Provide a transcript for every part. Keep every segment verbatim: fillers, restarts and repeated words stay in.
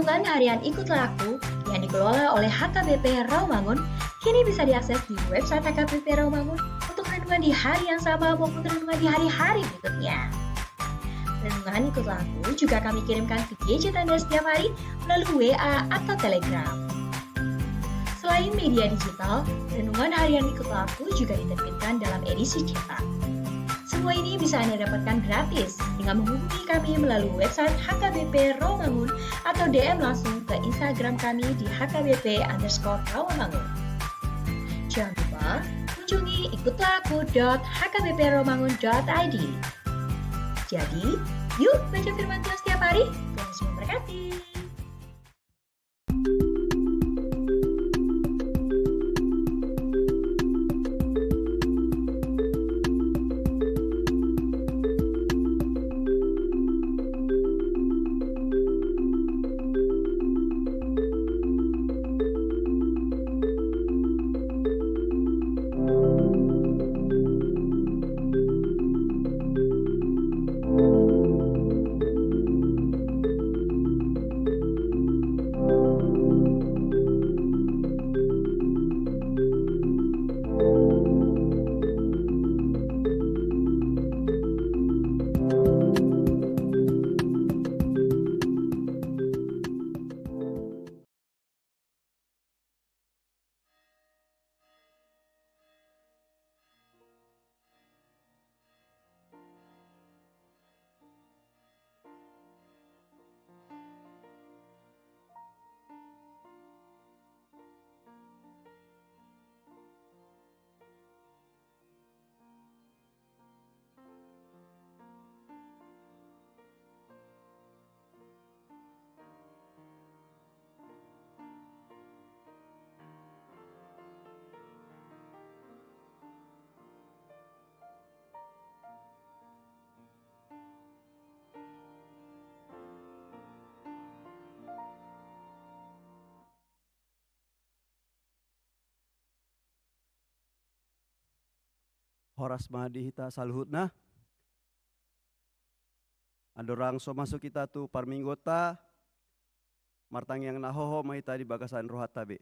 Renungan harian Ikutlah Aku yang dikelola oleh H K B P Rawamangun kini bisa diakses di website H K B P Rawamangun untuk renungan di hari yang sama maupun renungan di hari-hari berikutnya. Renungan Ikutlah Aku juga kami kirimkan ke gadget Anda setiap hari melalui W A atau Telegram. Selain media digital, renungan harian Ikutlah Aku juga diterbitkan dalam edisi cetak. Semua ini bisa Anda dapatkan gratis dengan menghubungi kami melalui website H K B P Rawamangun atau D M langsung ke Instagram kami di H K B P underscore Rawamangun. Jangan lupa kunjungi ikutlah aku dot H K B P rawamangun dot I D. Jadi, yuk baca firman Tuhan setiap hari. Tuhan Yesus memberkati. Horas ma di hita saluhutna. Andorang so masuk hita tu parmingguonta, martangiang na hohom ma hita di bagasan rohanta be.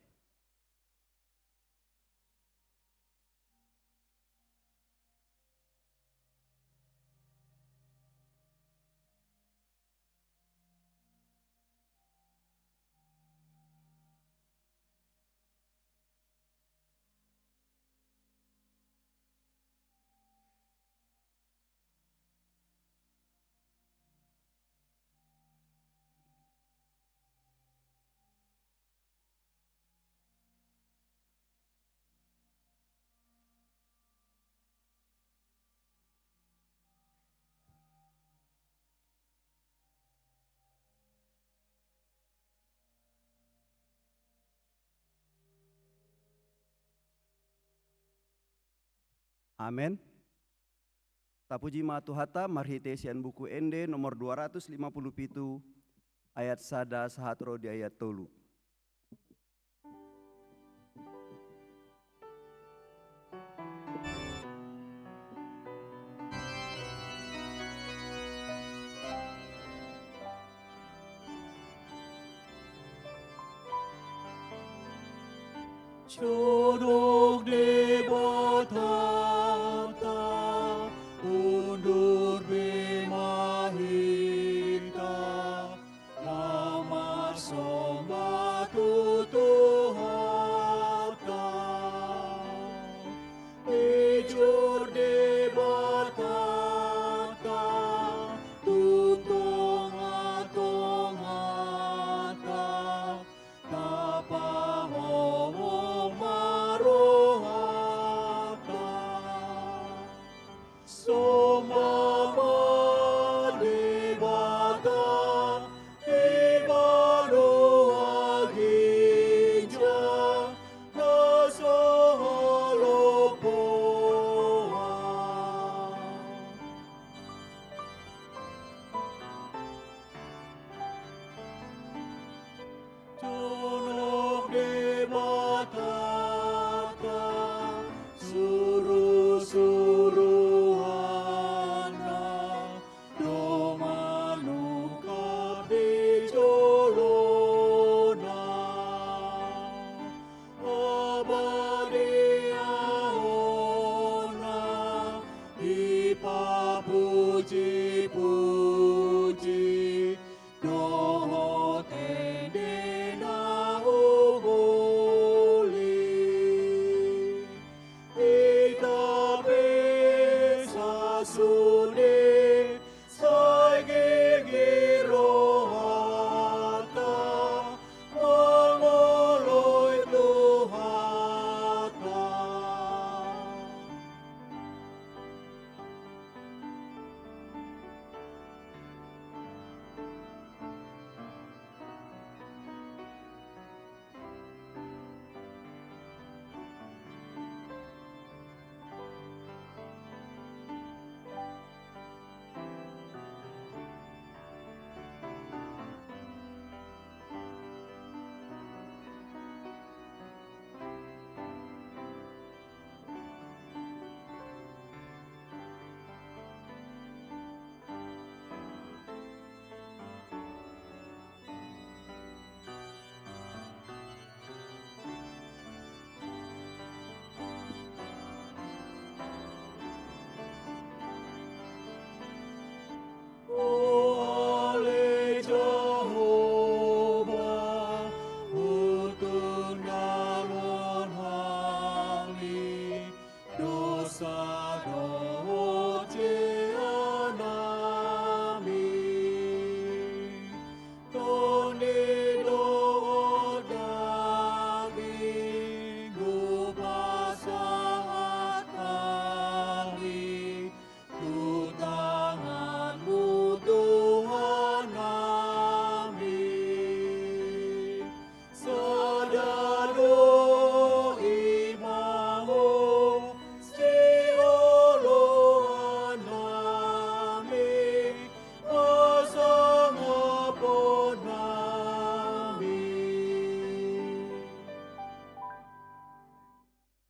Amen. Tapuji ma Tuhanta marhite sian Buku Ende nomor dua ratus lima puluh pitu, ayat sada sahat ro di ayat tolu. Sodok Debatanta, undur be ma hita, na marsomba tu Tuhanta. Ijur Debatanta tu tongatonganta, tapahohom ma ro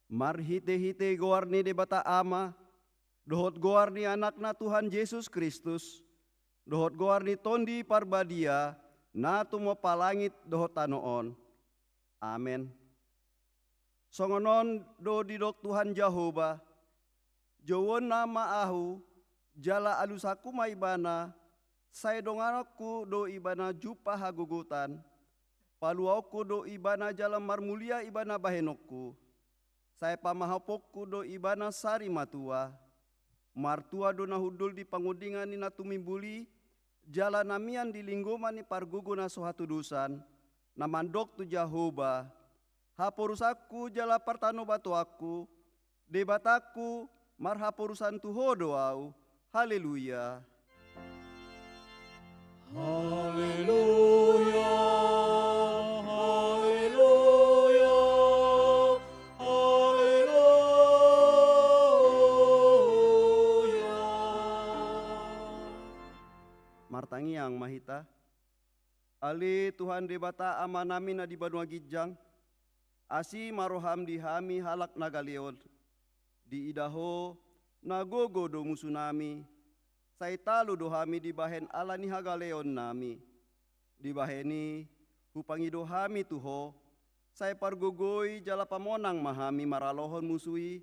Marhite-hite goar ni Debata Ama, dohot goar ni Anakna Tuhan Jesus Kristus, dohot goar ni Tondi Parbadia, na tumompa langit dohot tano on. Amen. Songon on do didok Tuhan Jahowa: Jouonna ma ahu, jala alusanku ma ibana, sai donganonku do ibana jumpa hagogotan, paluaonku do ibana jala marmulia ibana bahenonku, sai pamahoponku do ibana sari matua. Martua do na hundul di pangundingan ni na tumimbul i, jala na mian di linggoman ni pargogo na so hatudosan, na mandok tu Jahowa: Haporusanku jala partanobatoanku, Debatangku, marhaporusan tu Ho do ahu. Haleluya. Haleluya, haleluya, haleluya. Martangiang ma hita. Ale Tuhan Debata Amanami na di banua ginjang, asi ma roham di hami halak na galeon. Diida Ho, na gogo do musunami, sai talu do hami dibahen ala ni hagaleonnami. Dibahen i, hupangido hami tu Ho, sai pargogoi jala pamonang ma hami maralohon musu i,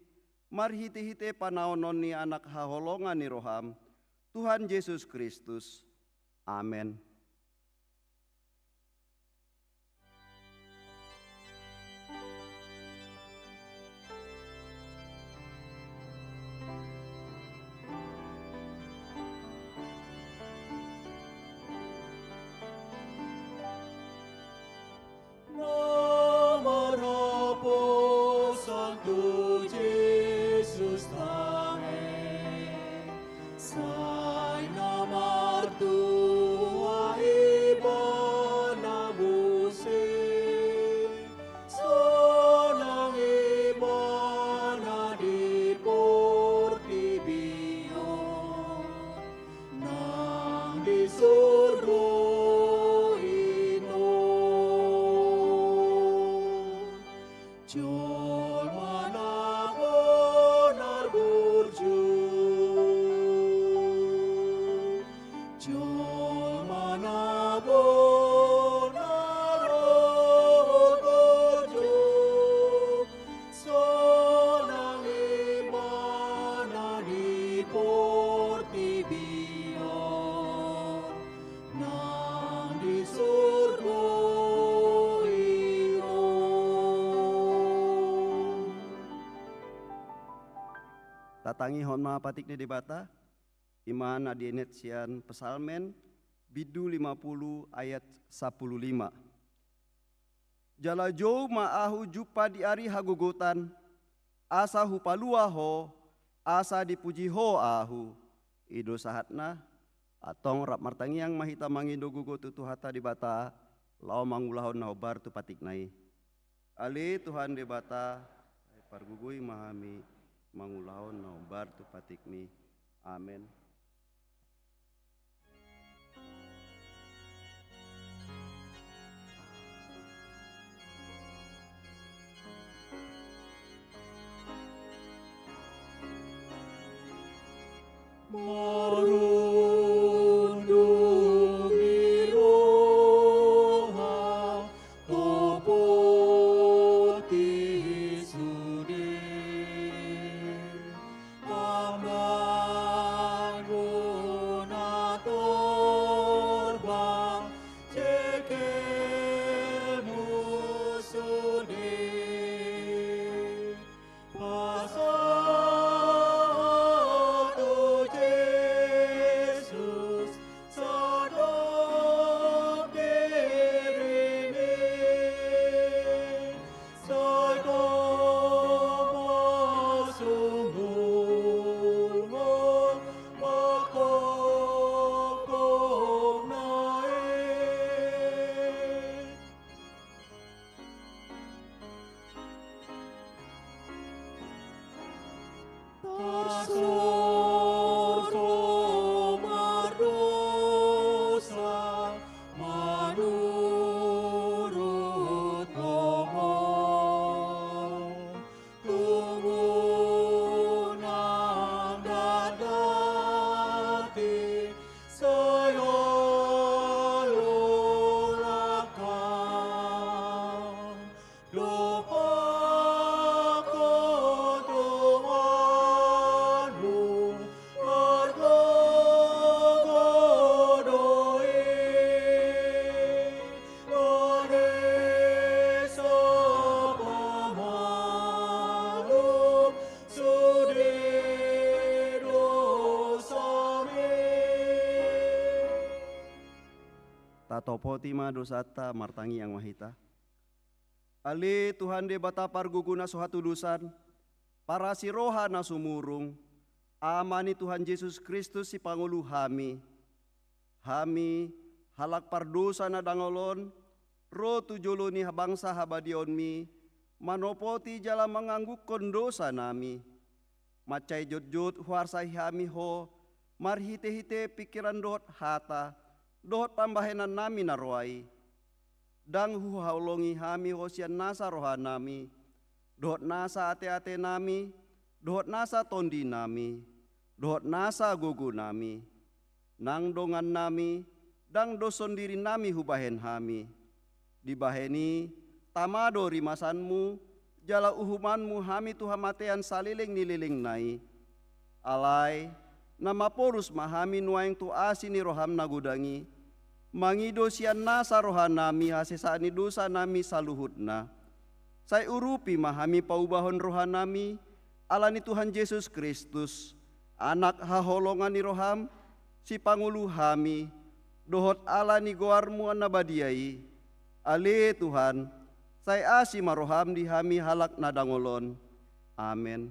marhite-hite panaonon ni Anak haholongan ni roham, Tuhan Jesus Kristus. Amen. Na marhaposan tu Jesus tahe, sai na martua ibana muse, sonang ibana di portibi on, nang di surgo i nuaeng. Jolma na bonar burju, jolma na bonar burju, sonang ibana di portibi on, nang di surgo i nuaeng. Tatangihon ma patik ni Debata, i ma na dienet sian Psalmen, bindu lima pulu ayat sampulu lima. Jala jou ma ahu jumpa di ari hagogotan, asa hupalua ho, asa dipuji ho ahu. I do sahatna. Antong rap martangiang ma hita mangido gogo tu Tuhanta Debata, laho mangulahon na hombar tu patikna i. Ale Tuhan Debata, sai pargogoi ma hami mangulahon na hombar tu patikmi. Amen. Marundung ni roha, topoti sude. Amang Poti ma dosanta, martangiang ma hita. Ale Tuhan Debata pargogo na so hatudosan, parasi roha na sumurung, Ama ni Tuhan Jesus Kristus sipangolu hami. Hami, halak pardosa na dangol on, ro tu jolo ni bangsa habadiaonmi, manopoti jala manganggungkon dosanami. Mansai jotjot huarsai hami ho, marhitehite pingkiran dohot hata, dohot pambahenannami na roa i. Ndang huhaholongi hami ho sian nasa rohanami, dohot nasa ateatenami, dohot nasa tondinami, dohot nasa gogonami. Nang dongannami, ndang doshon dirinami hubahen hami. Dibahen i, tama do rimasanmu, jala uhumanmu hami tu hamatean saleleng ni lelengna i. Alai, na maporus ma hami nuaeng tu asi ni roham na godang i, mangido sian nasa rohanami hasesaan ni dosanami saluhutna. Sai urupi ma hami paubahon rohanami, ala ni Tuhan Jesus Kristus, Anak haholongan ni roham, sipangolu hami, dohot ala ni goarmu na badia i. Ale Tuhan, sai asi ma roham di hami halak na dangol on. Amen.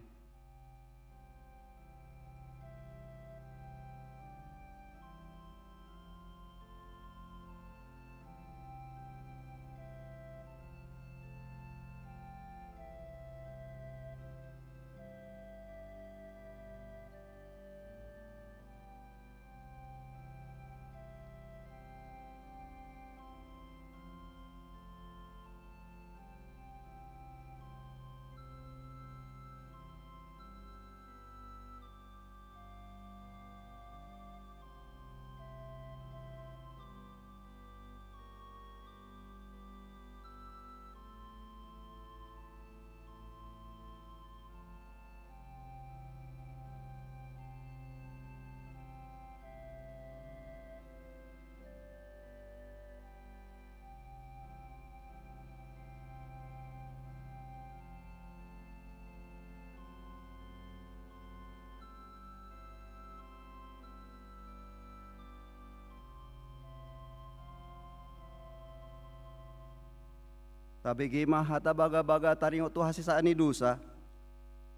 Tabege ma hata bagabaga taringot tu hasesaan ni dosa.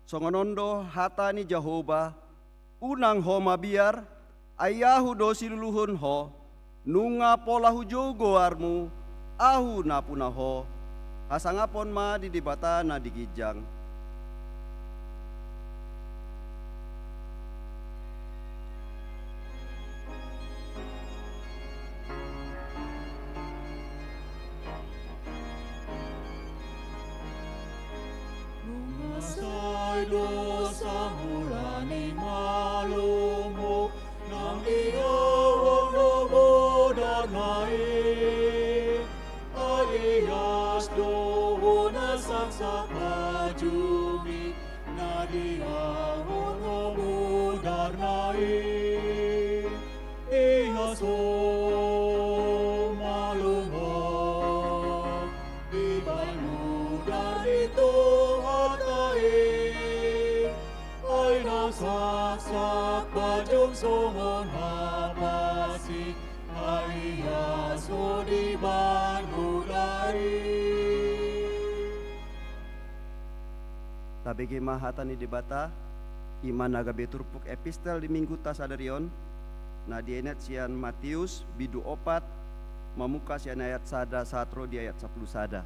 Songon on do hata ni Jahowa: Unang ho mabiar, ai Ahu do siluluhon ho. Nunga pola hujou goarmu, Ahu na puna ho. Hasangapon ma di Debata na di ginjang. Nunga sai do samula ni malummu, nang dia ho na mudarna i. Ai ias do ho na sangsak bajumi, na dia ho na mudarna i. Ias ho malum ho dibahen mudar ni Tuhanta i. Ai na sangsak bajum songon hapasi, ai ias ho dibahen mudar i. Tabege ma hata ni Debata, i ma na gabe turpuk epistel di minggunta sadari on, na dienet sian Mateus, bindu opat, mamungka sian ayat sada sahat ro di ayat sampulu sada.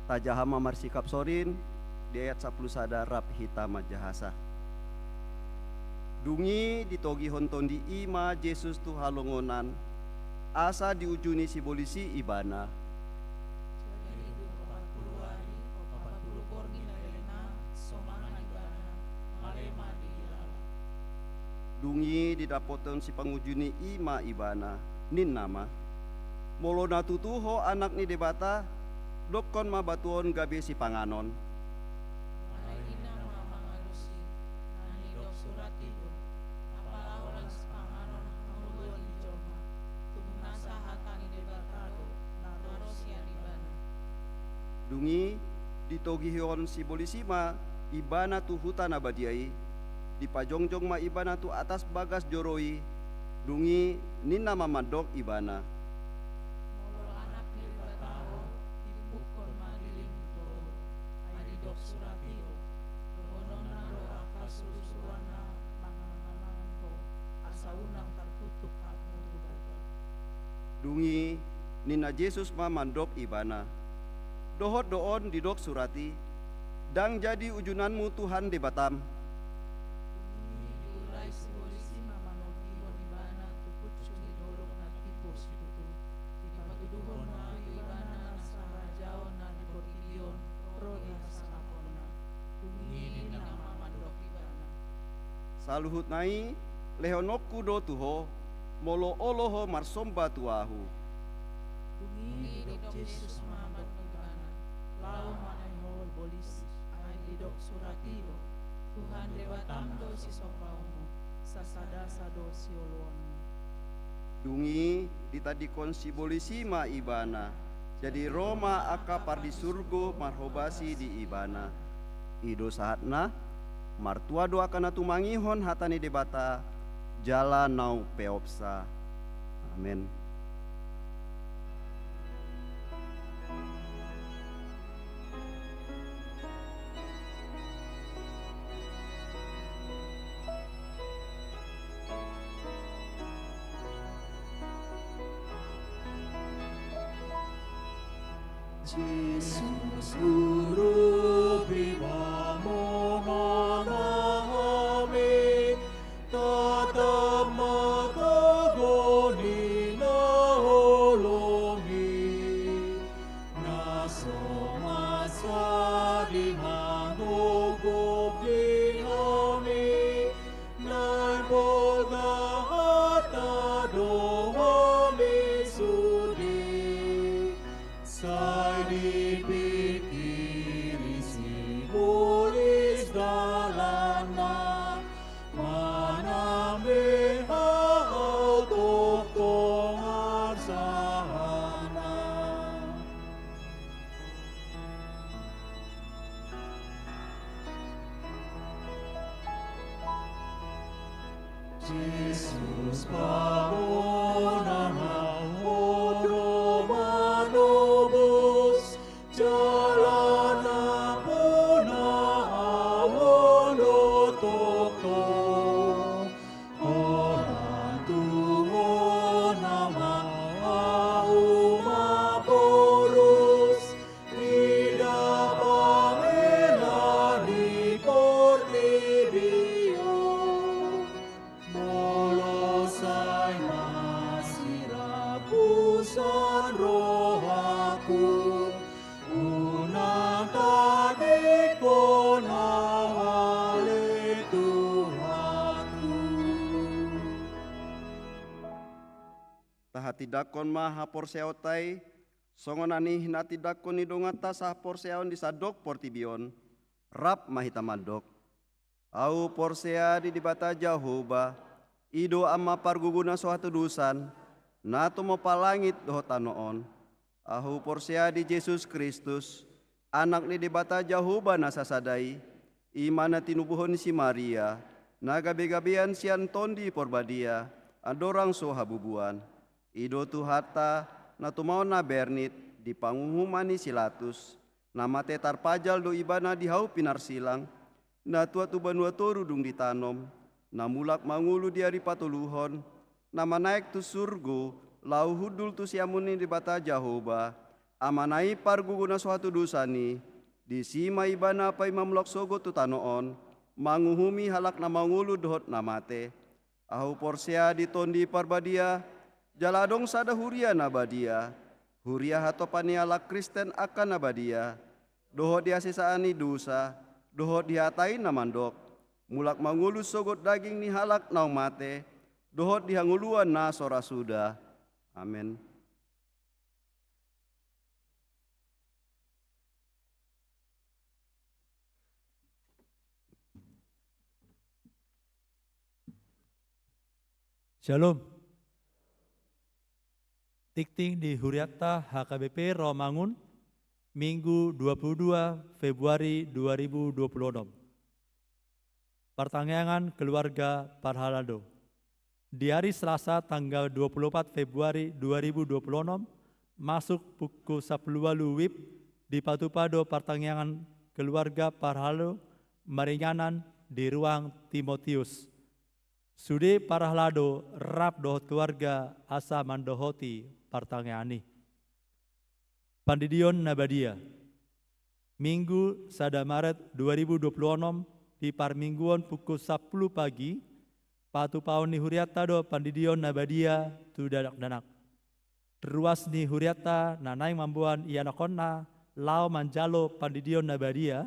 Tajaha ma marsikap sorin, di ayat sampulu sada rap hita manjahasa. Dung i ditogihon tondi i ma Jesus tu halongonan, asa diujuni sibolis i ibana. Jadi dung opat pulu ari, opat pulu borngin lelengna, so mangan ibana, male ma diilala. Dung i didapothon sipangunjuni i ma ibana, ninna ma: Molo na tutu ho Anak ni Debata, dokkon ma batu on gabe sipanganon. Alai ninna ma mangalusi: Na nidok surat i do, apala holan sipanganon hangoluan ni jolma, tung nasa hata ni Debata do na ro sian ibana. Dung i ditogihon sibolis i ma ibana tu huta na badia i, dipajongjong ma ibana tu atas bagas joro i, dung i ninna ma mandok ibana: Dung i ninna Jesus ma mandok ibana: Dohot do on didok surat i: Ndang jadi ujunanmu Tuhan Debatam. Dung i diulai sibolis i ma manogihon ibana tu pucuk ni dolok na timbul situtu. Dipatuduhon ma ibana nasa harajaon na di portibi on ro di hasangaponna. Dung i ninna ma mandok ibana: Saluhutna i lehononku do tu ho, molo olo ho marsomba tu ahu. Dung i didok Jesus ma mandok ibana: Laho ma nai ho, bolis, ai didok surat i do: Tuhan Debatam do sisombaonmu, sasada sa do sioloanmu. Dung i ditadingkon sibolis i ma ibana, jadi ro ma angka pardisurgo marhobasi di ibana. I do sahatna. Martua do angka na tumangihon hata ni Debata jala na umpeopsa. Amen. Jesus Guru, bebas ma hami, tatap ma gogo ni na holong i, na so mansai manggogohi hami, na poda hata do hami sude. Sai dipingkiri sibolis dalanna, manang beha au tongtong arsahana. Jesus, pamona ma, Ho do manobus, jala nampuna au on do tongtong. Holan tu Ho nama au mamporus, ida pamela di portibi on. Molo sai masirap husan rohangku, unang tadingkon au ale Tuhanku. Tahatindangkon ma haporseaonta i, songon na hinatindangkon ni donganta sahaporseaon di sandok portibi on. Rap ma hita mandok: Ahu porsea di Debata Jahowa, i do Ama pargogo na so hatudosan, na tumompa langit dohot tano on. Ahu porsea di Jesus Kristus, Anak ni Debata Jahowa na sasada i, i ma na tinubuhon ni si Maria, na gabegabean sian Tondi Parbadia, andorang so habubuan. I do Tuhanta, na tumaon na bernit di panguhuman ni si Latus, na mate tarpajal do Ibana di hau pinarsilang, na tuat tu banua toru dung ditanom, na mulak mangolu di ari patoluhon, na manaek tu surgo, laho hundul tu siamun ni Debata Jahowa, Amana i pargogo na so hatudosan i. Disi ma Ibana paima mulak sogot tu tano on, manguhumi halak na mangolu dohot na mate. Ahu porsea di Tondi Parbadia, jala adong sada huria na badia, huria hatopan ni halak Kristen angka na badia, dohot di hasesaan ni dosa, dohot di hata i na mandok, mulak mangolu sogot daging ni halak naung mate, dohot di hangoluan na so ra suda. Amen. Shalom. Tingting di hurianta H K B P Rawamangun, Minggu dua puluh dua Februari dua ribu dua puluh enam. Partangiangan keluarga parhalado. Di hari Selasa tanggal dua puluh empat Februari dua ribu dua puluh enam, masuk pukul sapuluh ualu wib, dipatupa do partangiangan keluarga parhalado maringanan di ruang Timotius. Sude parhalado rap dohot keluarga asa mandohoti partangiangan i. Pandidion na badia. Minggu sada Maret dua ribu dua puluh onom, di parmingguon pukul sampulu pagi, patupaon ni hurianta do pandidion na badia tu dakdanak. Ruas ni hurianta na naeng mamboan ianakhonna laho manjalo pandidion na badia,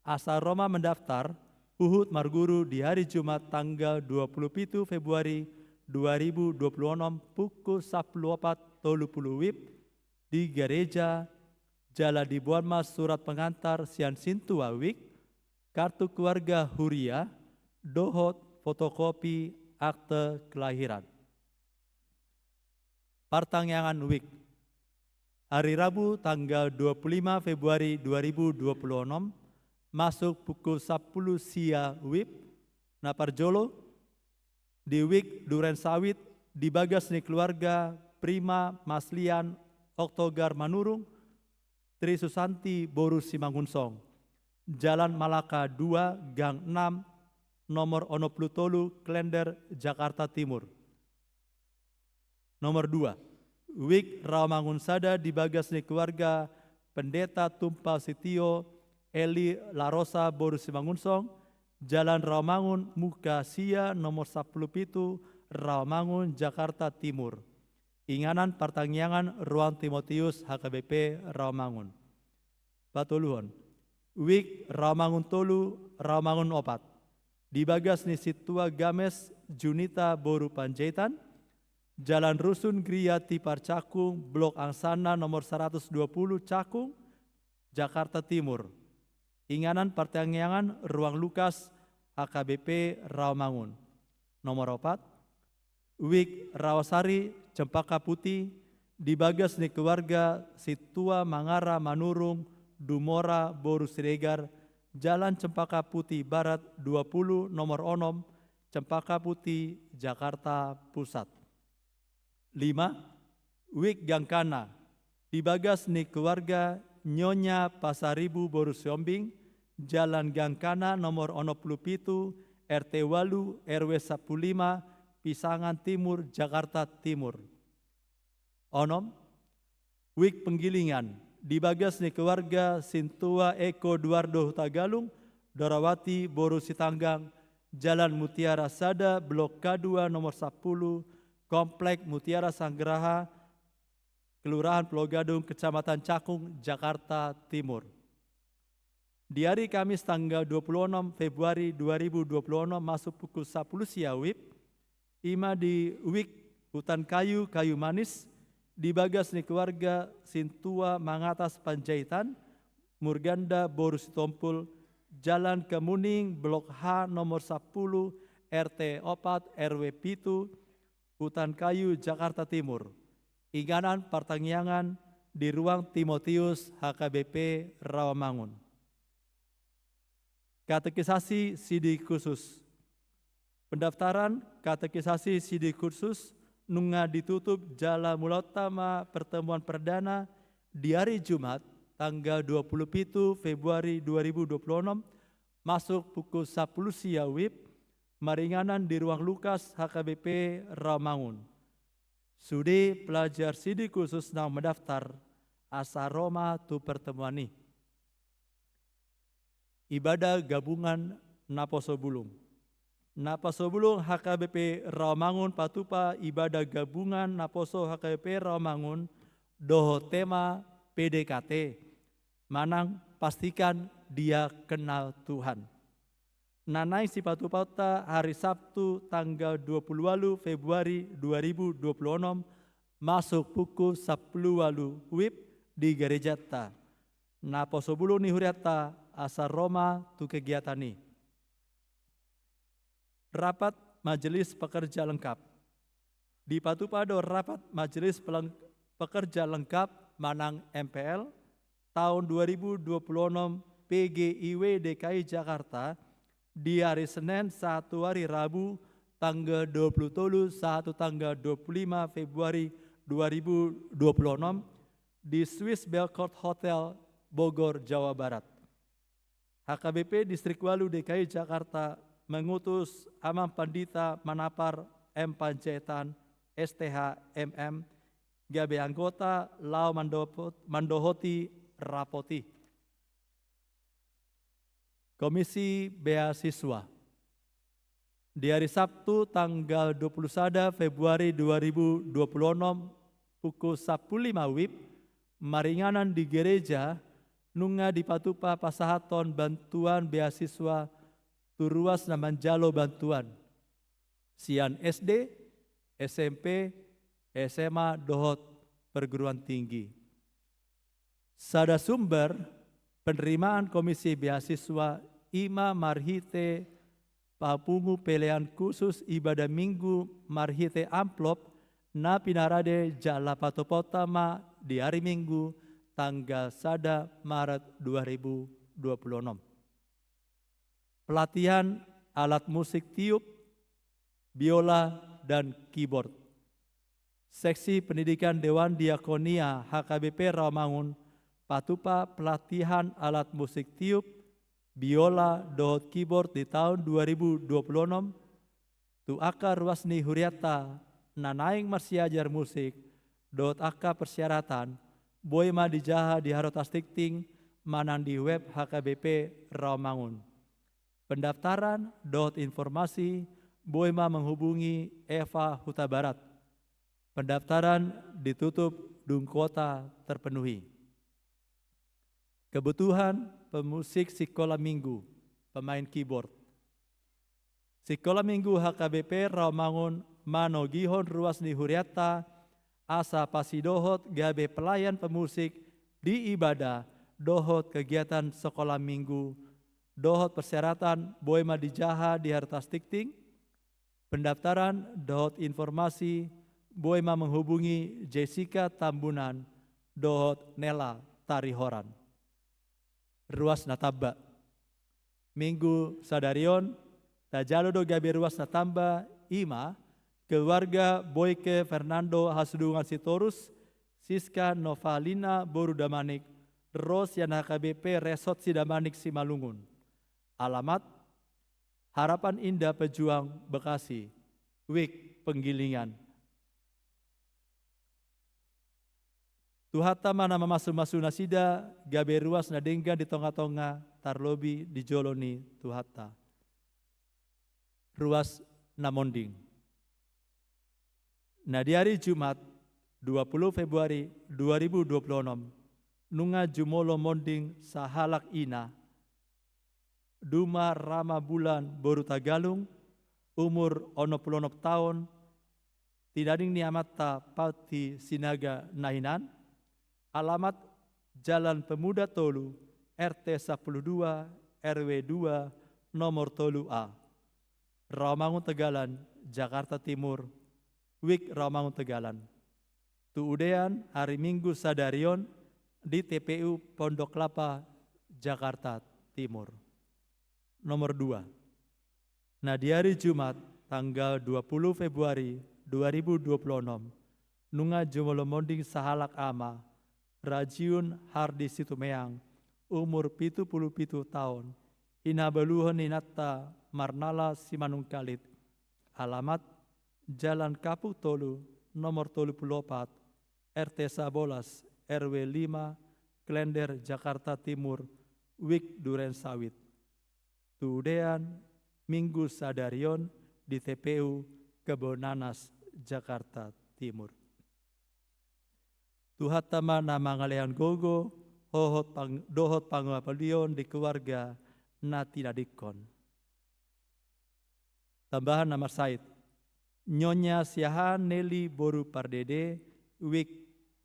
asa ro ma mandaftar huhut marguru di hari Jumat tanggal dua puluh pitu Februari dua ribu dua puluh onom pukul sampulu opat tolu pulu WIB di gareja, jala diboan ma surat pengantar sian sintua WIK, kartu keluarga huria, dohot fotokopi akte kelahiran. Partangiangan WIK. Hari Rabu tanggal dua puluh lima Februari dua ribu dua puluh onom, masuk pukul sampulu sia WIB, na parjolo, di WIK Duren Sawit, di bagas ni keluarga Prima Maslian Oktogar Manurung, Tri Susanti boru Simangunsong, Jalan Malaka dua, Gang enam, nomor onom pulu tolu, Klender, Jakarta Timur. Nomor dua, WIK Rawamangun Sada di bagas ni keluarga Pendeta Tumpal Sitio, Eli Larosa boru Simangunsong, Jalan Rawamangun, Muka Sia, nomor sampulu pitu, Rawamangun, Jakarta Timur. Inganan partangiangan Ruang Timotius H K B P Rawamangun. Patoluhon, WIK Rawamangun Tolu, Rawamangun Opat. Di bagas ni sintua Games Junita boru Panjaitan, Jalan Rusun Griya Tipar Cakung, Blok Angsana nomor saratus dua pulu Cakung, Jakarta Timur. Inganan partangiangan Ruang Lukas H K B P Rawamangun. Nomor opat, WIK Rawasari Cempaka Putih, di bagas ni keluarga sintua Mangara Manurung Dumora boru Siregar, Jalan Cempaka Putih Barat dua pulu nomor onom, Cempaka Putih, Jakarta Pusat. Lima, WIK Gangkana, di bagas ni keluarga Nyonya Pasaribu boru Siombing, Jalan Gangkana nomor onom pulu pitu, R T walu, R W sampulu lima, Pisangan Timur, Jakarta Timur. Onom, WIK Penggilingan, di bagas ni keluarga sintua Eko Duardo Hutagalung, Dorawati boru Sitanggang, Jalan Mutiara Sada, Blok K dua nomor sampulu, Komplek Mutiara Sanggraha, Kelurahan Pulo Gadung, Kecamatan Cakung, Jakarta Timur. Di hari Kamis tanggal dua puluh onom Februari dua ribu dua puluh onom masuk pukul sampulu sia WIB, ima di WIK Hutan Kayu, Kayu Manis, di bagas ni keluarga sintua Mangatas Panjaitan, Murganda boru Sitompul, Jalan Kemuning, Blok H nomor sampulu, R T opat, R W pitu, Hutan Kayu, Jakarta Timur. Inganan partangiangan di Ruang Timotius H K B P Rawamangun. Katekisasi Sidi Khusus. Pendaftaran katekisasi Sidi Khusus nunga ditutup jala mulaonta ma pertemuan perdana di hari Jumat tanggal dua puluh pitu Februari dua ribu dua puluh onom masuk pukul sampulu sia WIB maringanan di Ruang Lukas H K B P Rawamangun. Sude pelajar Sidi Khusus naung mendaftar asa ro ma tu pertemuan i. Ibadah gabungan naposo bulung. Naposo bulung H K B P Rawamangun patupa ibadah gabungan naposo H K B P Rawamangun dohot tema P D K T, manang pastikan dia kenal Tuhan. Na naeng sipatupaonta hari Sabtu tanggal dua puluh walu Februari dua ribu dua puluh onom masuk pukul sampulu walu WIB di garejanta. Naposo bulung ni hurianta asa ro ma tu kegiatan i. Rapat Majelis Pekerja Lengkap. Dipatupa do rapat Majelis Peleng-, Pekerja Lengkap manang M P L taon dua ribu dua puluh onom P G I W D K I Jakarta di hari Senen sahat tu hari Rabu tanggal dua puluh tolu sahat tu tanggal dua puluh lima Februari dua ribu dua puluh onom di Swiss Belcourt Hotel, Bogor, Jawa Barat. H K B P Distrik walu D K I Jakarta mengutus Amang Pandita Manapar M Panjaitan, S T H, M M, gabe anggota laho mandopot-, mandohoti rapot i. Komisi Beasiswa. Di ari Sabtu tanggal dua puluh sada Februari dua ribu dua puluh enam, pukul sampulu lima wib, maringanan di gereja, nunga dipatupa pasahathon bantuan beasiswa tu ruas na manjalo bantuan, sian S D, S M P, S M A dohot perguruan tinggi. Sada sumber penerimaan Komisi Beasiswa i ma marhite papungu pelean khusus ibadah Minggu marhite amplop na pinarade jala patupaonta ma di ari Minggu tanggal sada Maret dua ribu dua puluh enam. Pelatihan alat musik tiup, biola, dan keyboard. Seksi Pendidikan Dewan Diakonia H K B P Rawamangun patupa pelatihan alat musik tiup, biola, dohot keyboard di taon dua ribu dua puluh enam, tu angka ruas ni hurianta na naeng marsiajar musik, dohot angka persyaratan, boi ma dijaha di Harotas Tingting manang di web H K B P Rawamangun. Pendaftaran dohot informasi boi ma menghubungi Eva Hutabarat. Pendaftaran ditutup dung kuota terpenuhi. Kebutuhan pemusik sikola Minggu, pemain keyboard. Sikola Minggu H K B P Rawamangun manogihon ruas ni hurianta asa pasidohot gabe pelayan pemusik di ibadah dohot kegiatan sikola Minggu, dohot persyaratan boi ma dijaha di Harotas Tingting. Pendaftaran dohot informasi boi ma menghubungi Jessica Tambunan dohot Nela Tarihoran. Ruas na tamba. Minggu sadari on, tajalo do gabe ruas na tamba, i ma keluarga Boyke Fernando Hasudungan Sitorus, Siska Novalina boru Damanik, ro sian H K B P Resort Sidamanik Simalungun. Alamat: Harapan Indah Pejuang, Bekasi, Wik Penggilingan. Tuhanta ma na mamasumasu nasida gabe ruas na denggan di tongatonga, tarlobi di jolo ni Tuhanta. Ruas na monding. Na di ari Jumat, dua puluh Februari dua ribu dua puluh enam, nunga jumolo monding sahalak ina, Duma Rama Bulan boru Tagalung, umur onom pulu onom taon, tinading ni amanta Pati Sinaga na hinan. Alamat: Jalan Pemuda tolu, R T sampulu dua, R W dua, nomor tolu A, Rawamangun Tegalan, Jakarta Timur, Wik Rawamangun Tegalan. Tu udean ari Minggu sadari on di T P U Pondok Kelapa, Jakarta Timur. Nomor dua. Na di ari Jumat, tanggal dua puluh Februari dua ribu dua puluh enam, nunga jumolo monding sahalak ama, Rajiun Hardi Situmeang, umur pitu pulu pitu taon, i na habaluhon ni inanta Marnala Simanungkalit. Alamat: Jalan Kapuk tolu, nomor tolu pulu opat, R T sabolas, R W lima, Klender, Jakarta Timur, Wik Duren Sawit. Tu udean Minggu sadari on di T P U Kebonanas, Jakarta Timur. Tuhanta ma na mangalehon gogo, hohot pang-, dohot pangapalion di keluarga na tinadingkon. Tambahan na marsahit. Nyonya Siahaan Nelly boru Pardede, Wik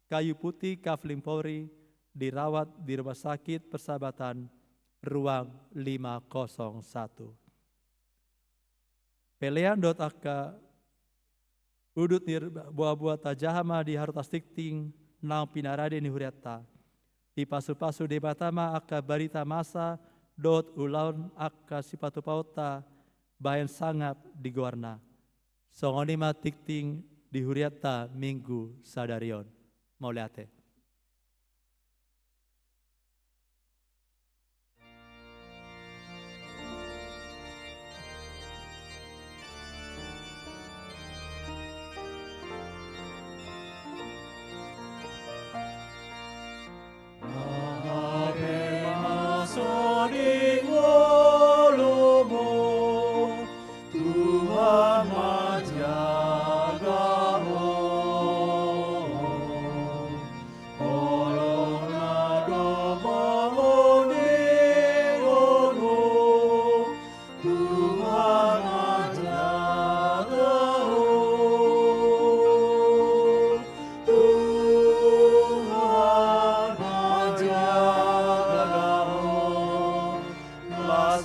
Kayu Putih, Kafling Polri, dirawat di Rumah Sakit Persahabatan, ruang lima kosong satu. Pelean dohot angka udut ni boaboa tajaha ma di Harotas Tingting naung pinarade ni hurianta. Dipasupasu Debata ma angka barita masa dohot ulaon angka sipatupaonta bahen sangap di goarna. Songon i ma tingting di hurianta Minggu sadari on. Mauliate.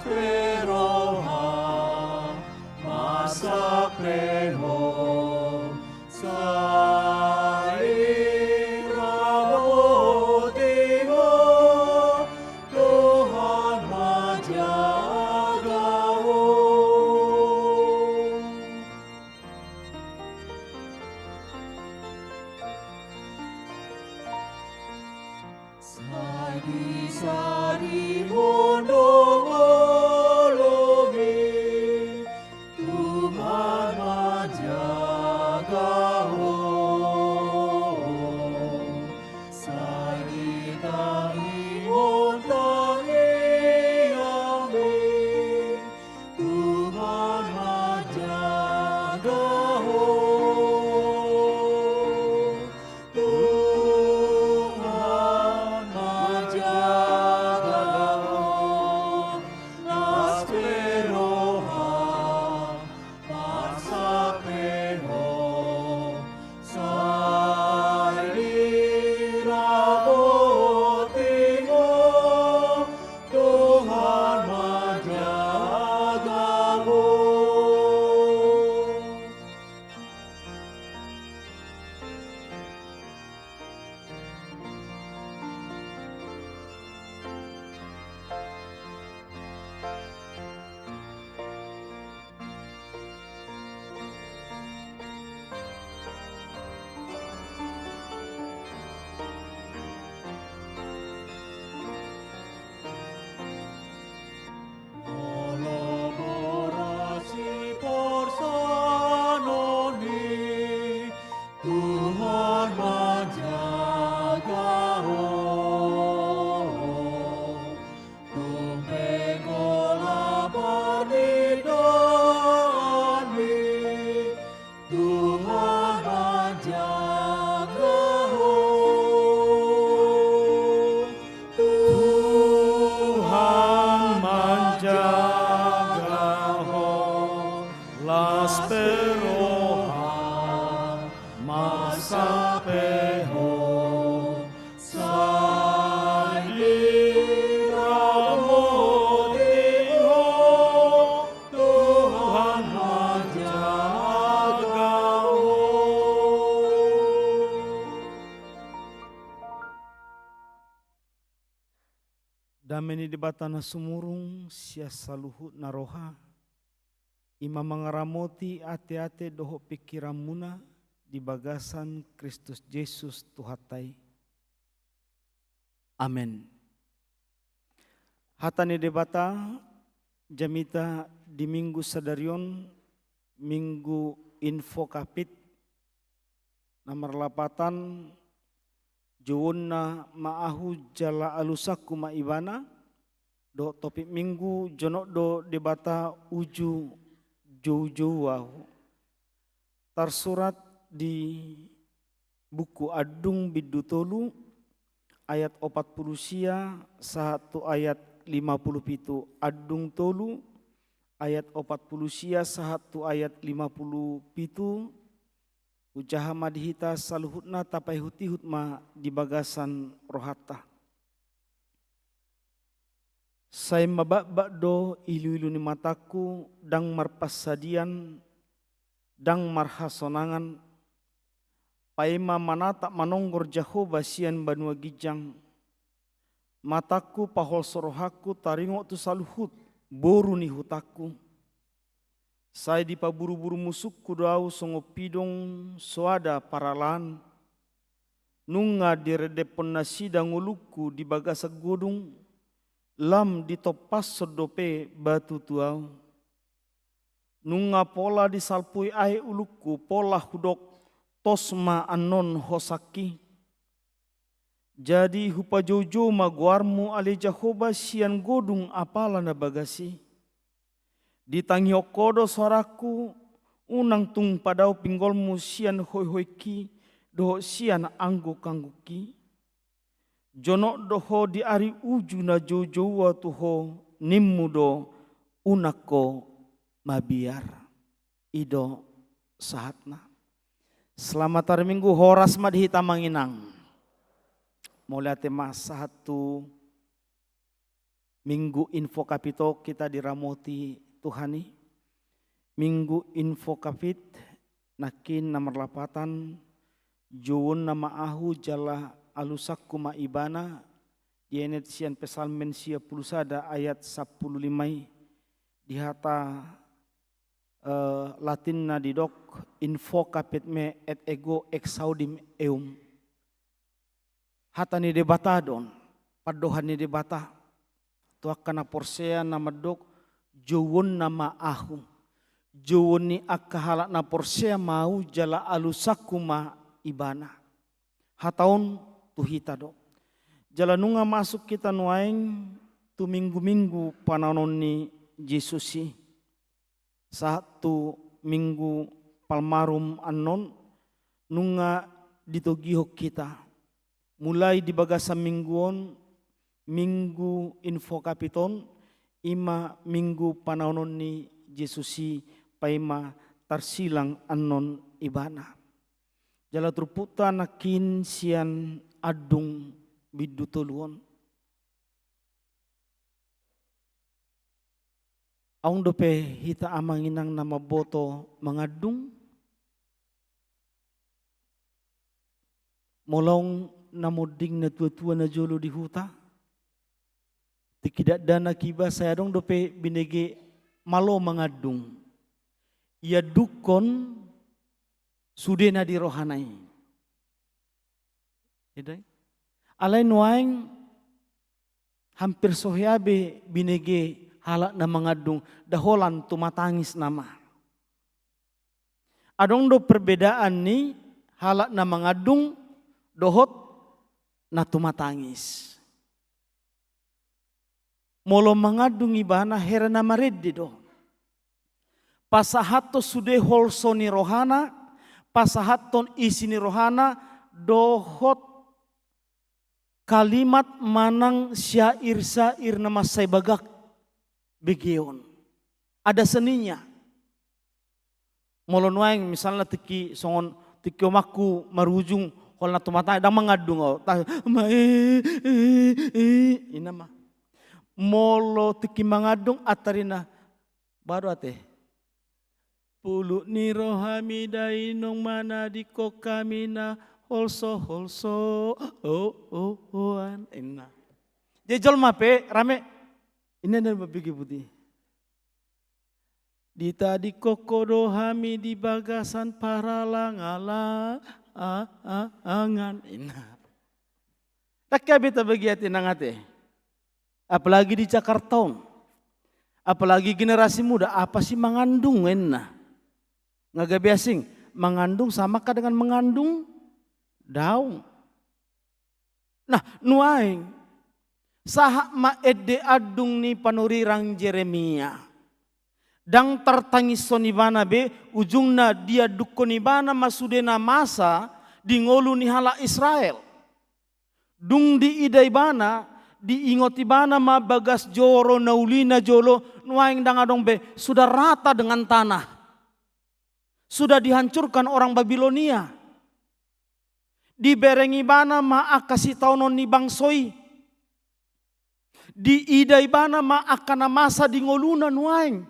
pe roham, marsak pe ho, sai ramoti ho, Tuhan manjaga ho. Sai disarihon do ngolumi, Tuhan manjaga ho. Sai ditangihon tangiangmi, Tuhan manjaga ho. Tuhan manjaga ho. Las pe roham, marsak pe ho, sai diramoti ho, Tuhan manjaga ho. Molo boras siporsanonni, Tuhan manjaga ho. Tung pe golap parnindaanmi, Tuhan manjaga ho. Tuhan manjaga ho. Las pe roham, marsak pe ho, sai diramoti ho, Tuhan manjaga ho. Dame ni Debata na sumurung sian saluhutna roha, i ma mangaramoti ateate dohot pingkiranmuna di bagasan Kristus Jesus Tuhanta i. Amen. Hata ni Debata, jamita di Minggu sadari on, Minggu Invocavit, na marlapatan jouonna ma ahu jala alusanku ma ibana, dohot topik Minggu jonok do Debata uju joujou ahu. Tarsurat di buku Andung bindu tolu ayat opat pulu sia sahat tu ayat lima pulu pitu, Andung tolu ayat opat pulu sia sahat tu ayat lima pulu pitu. Hujaha ma di hita saluhutna tapaihutihut ma di bagasan rohanta. Sai mabakbak do iluilu ni matangku, ndang marpansadian, ndang marhasonangan, paima manatap manonggor Jahowa sian banua ginjang. Matangku paholso rohangku taringot tu saluhut boru ni hutangku. Sai dipaburuburu musungku do ahu songon pidong so ada paralaan. Nunga direndephon nasida ngolungku di bagasan godung, lam ditompashon dope batu tu ahu. Nunga pola disalpui aek ulungku, pola hudok, tos ma annon hosangki. Jadi hupajoujou ma goarmu ale Jahowa sian godung apala na bagas i. Ditangihon ho do soarangku, unang tung padao pinggolmu sian hoihoingki dohot sian anggukanggukki. Jonok do ho di ari uju na joujou ahu tu ho, nimmu do unang ho mabiar. I do sahatna. Selamat hari Minggu, horas ma di hita amang inang. Mauliate ma sahat tu Minggu Invocavit on hita diramoti Tuhan i. Minggu Invocavit nangkin na marlapatan, jouonna ma ahu jala alusanku ma ibana, dienet sian Psalmen sia pulu sada ayat sampulu lima i, di hata eh, Latinna didok invocavit me et ego exaudimum eum. Hata ni Debata do on, pandohan ni Debata tu angka na porsea na mandok, jouonna ma ahu. Jouon ni angka halak na porsea ma ahu jala alusanku ma ibana. Hata on tu hita do. Jala nunga masuk hita nuaeng tu minggu-minggu panaonon ni Jesus i. Sahat tu Minggu Palmarum annon, nunga ditogihon hita. Mulai di bagasan minggu on, Minggu Invocavit on, i ma minggu panaonon ni Jesus i, paima tarsilang annon ibana. Jala turpukta nangkin sian andung bindu tolu on. Adong dope hita amang inang na mamboto mangandung? Molo adong na monding na tua-tua na jolo di huta, tingki dakdanak iba sai adong dope binege malo mangandung. Iandukkon sude na di rohana i. Ida i. Alai nuaeng hampir so hea be binege halak na mangandung, nda holan tumatangis nama. Adong do perbedaan ni halak na mangandung dohot na tumatangis. Molo mangandung ibana, hera na marende do. Pasahathon sude holso ni rohana, pasahathon isi ni rohana, dohot kalimat manang syair-syair na mansai bagak begeon. Ada seninya. Molo nuaeng misalna tingki songon tingki omakku marujung, holan tumatangis, ndang mangandung au. Ta-, ma-, e-, e-, e-, ina ma. Molo tingki mangandung, antar ina, baru ate. Pulut ni rohami dainong, manadingkon hami na holso-holso, o, o, oan, ina. Jadi jolma pe rame, ina, ina, mambege puti. Ditadingkon ho do hami di bagasan parhalang-halangan, ina. Ndang hea be tabagi ate nang ate. Apalagi di Jakarta on. Apalagi generasi muda, apa sih mangandung, ina. Nga gabe asing, mangandung sama kah dengan mengandung? Daong. Nah, nuaeng, sahat ma ende andung ni panurirang Jeremia. Ndang tartangishon ibana be, ujungna diandukkon ibana ma sude na masa di ngolu ni halak Israel. Dung diida ibana, diingot ibana ma bagas joro na uli na jolo, nuaeng ndang adong be, sudah rata dengan tanah. Sudah dihancurkan orang Babilonia. Dibereng ibana ma angka sitaonon ni bangso i. Diida ibana ma angka na masa di ngoluna nuaeng.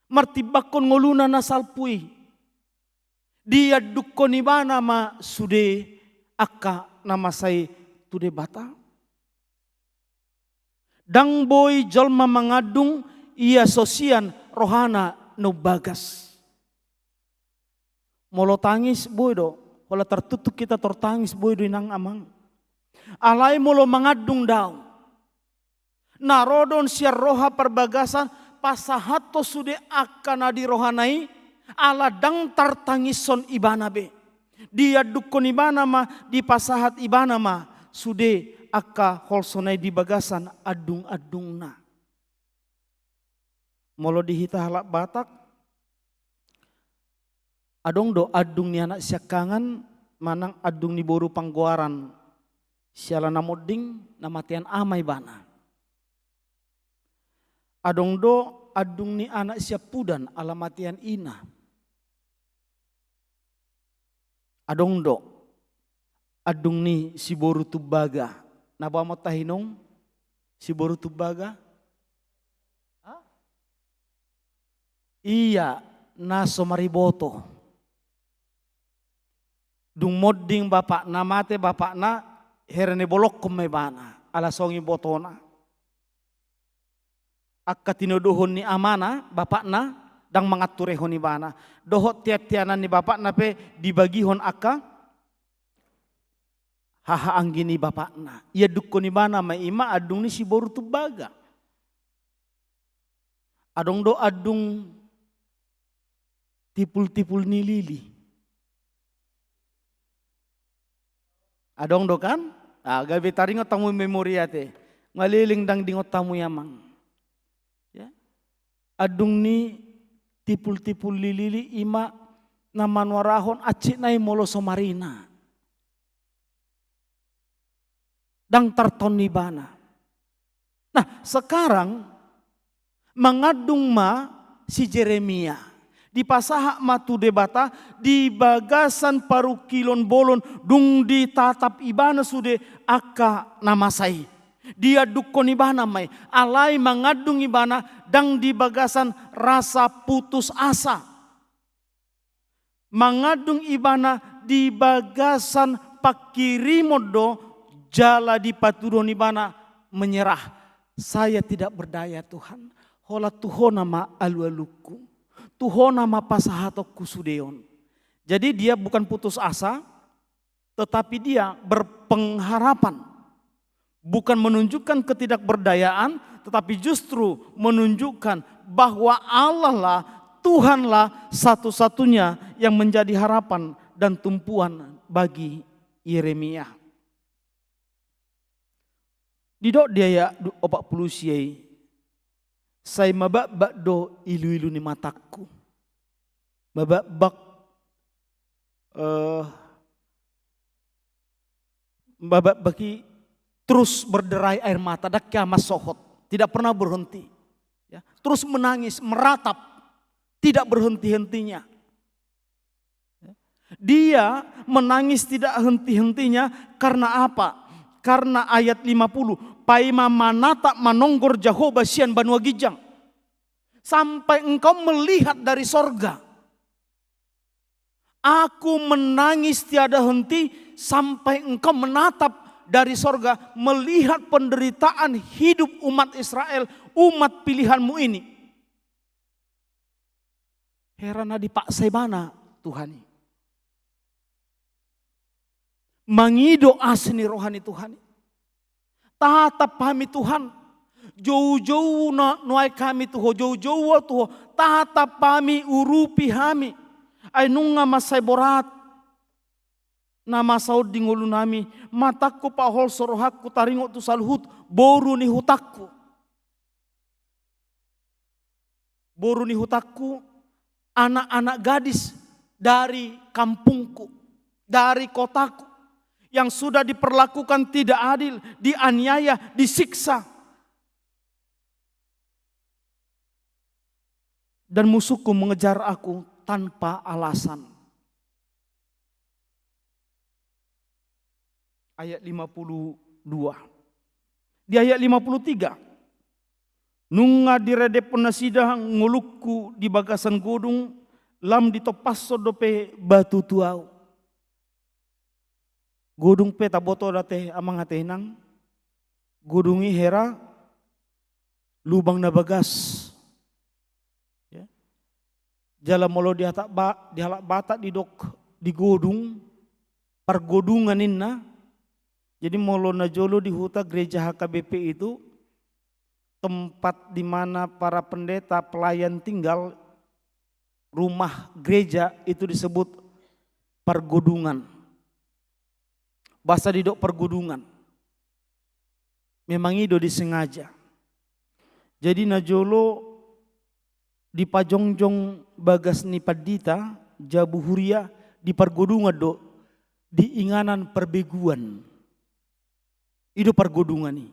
Martimbangkon ngoluna na salpu i. Diandukkon ibana ma sude angka na masa i tu Debata. Ndang boi jolma mangandung ia so sian rohana na umbagas. Molo tangis boi do, holan tartuktuk hita tartangis boi do inang amang. Alai molo mangandung daong. Na ro do on sian roha parbagasan, pasahathon sude angka na di rohana i, ala ndang tartangishon ibana be. Diandukkon ibana ma, dipasahat ibana ma sude angka holsona i di bagasan andung-andungna. Molo di hita halak Batak, adong do andung ni anak siangkangan manang andung ni boru panggoaran, siala na monding na matean ama ibana. Adong do andung ni anak siampudan ala matean ina. Adong do andung ni siboru tumbaga, na baen ma tahinong Siboru Tumbaga? Ia na so mariboto. Dung monding bapakna, mate bapakna, hera ni bolongkon ma ibana ala songon i botona. Angka tinodohon ni amana, bapakna, ndang manganturehon ibana. Dohot tiatianan ni bapakna pe dibagihon angka haha anggi ni bapakna. Iandukkon ibana ma i ma andung ni siboru Tumbaga. Adong do andung tipul-tipul ni lili. Adong do kan? Ah, gabe taringot hamu memori ate. Ngaleleng ndang diingot hamu i amang. Ya. Andung ni tipul-tipul ni lili i ma na manuarahon hansit nai molo so marina. Ndang tartaon ibana. Nah, sekarang mangandung ma si Jeremia. Dipasahat ma tu Debata di bagasan parungkilon bolon dung ditatap ibana sude angka na masa i. Diandukkon ibana ma i, alai mangandung ibana ndang di bagasan rasa putus asa. Mangandung ibana di bagasan pangkirimon do jala dipatuduhon ibana menyerah. Saya tidak berdaya Tuhan. Holan tu Ho nama alualungku. Tu Ho nama pasahatonku sude on. Jadi dia bukan putus asa, tetapi dia berpengharapan. Bukan menunjukkan ketidakberdayaan, tetapi justru menunjukkan bahwa Allah lah, Tuhanlah satu-satunya yang menjadi harapan dan tumpuan bagi Yeremia. Didok di ayat opat pulu sia i, sai mabakbak do iluilu ni matangku. Mabakbak, eh, mabakbak i terus berderai air mata, ndang hea mansohot, tidak pernah berhenti. Ya, terus menangis, meratap, tidak berhenti-hentinya. Dia menangis tidak henti-hentinya karena apa? Karena ayat lima puluh, paima manatap manonggor Jahowa sian banua ginjang. Sampai engkau melihat dari sorga. Aku menangis tiada henti sampai engkau menatap dari sorga, melihat penderitaan hidup umat Israel, umat pilihanmu ini. Hera na dipaksa ibana Tuhan i. Mangido asi ni roha ni Tuhan i. Tatap hami Tuhan. Joujou na nuaeng hami tu Ho, joujou Ho tu Ho. Tatap hami, urupi hami. Ai nunga mansai borat na masa on di ngolunami, matangku paholso, rohangku taringot tu saluhut boru ni hutangku. Boru ni hutangku, anak-anak gadis dari kampungku, dari kotaku, yang sudah diperlakukan tidak adil, dianiaya, disiksa. Dan musuhku mengejar aku tanpa alasan. Ayat lima puluh dua. Di ayat lima puluh tiga. Nunga diredephon nasida ngolungku di bagasan godung, lam ditompashon dope batu tu ahu. Godung pe taboto do ate amang ate inang. Godung i hera lubang na bagas. Ya. Jala molo di halak Ba-, di halak Batak didok di godung, pargodungan ninna. Jadi molo na jolo di huta gereja H K B P itu tempat di mana para pendeta pelayan tinggal, rumah gereja itu disebut pargodungan. Bahasa didok pargodungan. Memang i do disengaja. Jadi na jolo dipajongjong bagas ni pandita, jabu huria, di pargodungan do, di inganan parbeguan. I do pargodungan i.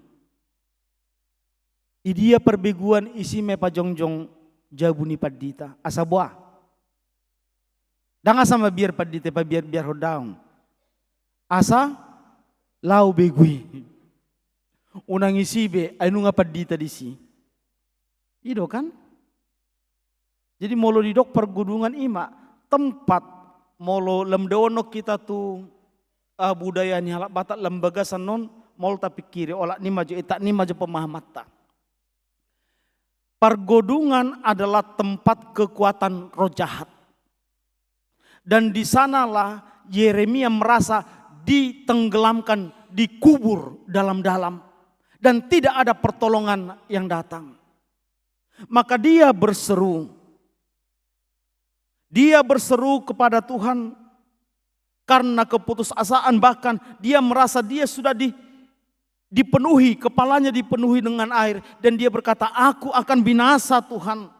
Idia parbeguan isi ma pajongjong jabu ni pandita. Asa boha? Ndang asa mabiar pandita pabiar-biarhon, daong. Asa laho begu i. Unang isi be, ai nunga pandita disi. I do kan? Jadi molo didok pargodungan i ma tempat, molo lam daonon hita tu, ah, budaya ni halak Batak lam bagasan on, molo tapingkiri, olat ni ma jo, etak ni ma jo pemahamanta. Pargodungan adalah tempat kekuatan roh jahat. Dan di sanalah Yeremia merasa ditenggelamkan, dikubur dalam-dalam, dan tidak ada pertolongan yang datang. Maka dia berseru, dia berseru kepada Tuhan karena keputusasaan, bahkan dia merasa dia sudah di-, dipenuhi, kepalanya dipenuhi dengan air, dan dia berkata, "Aku akan binasa, Tuhan."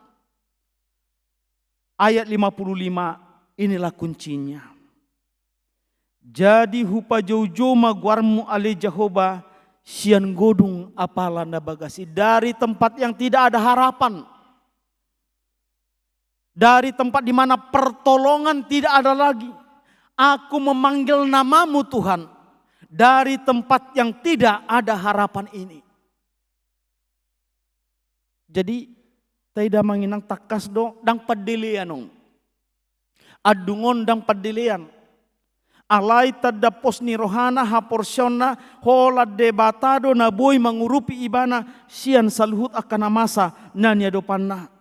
Ayat lima puluh lima, inilah kuncinya. Jadi hupajoujou ma goarmu ale Jahowa, sian godung apala na bagas i. Dari tempat yang tidak ada harapan, dari tempat di mana pertolongan tidak ada lagi, aku memanggil namamu, Tuhan, dari tempat yang tidak ada harapan ini. Jadi, taida amang inang, tangkas do, ndang pandelean on. Andung on ndang pandelean. Alai tanda pos ni rohana, haporseaonna, holan Debata do na boi mangurupi ibana sian saluhut angka na masa na niadopanna.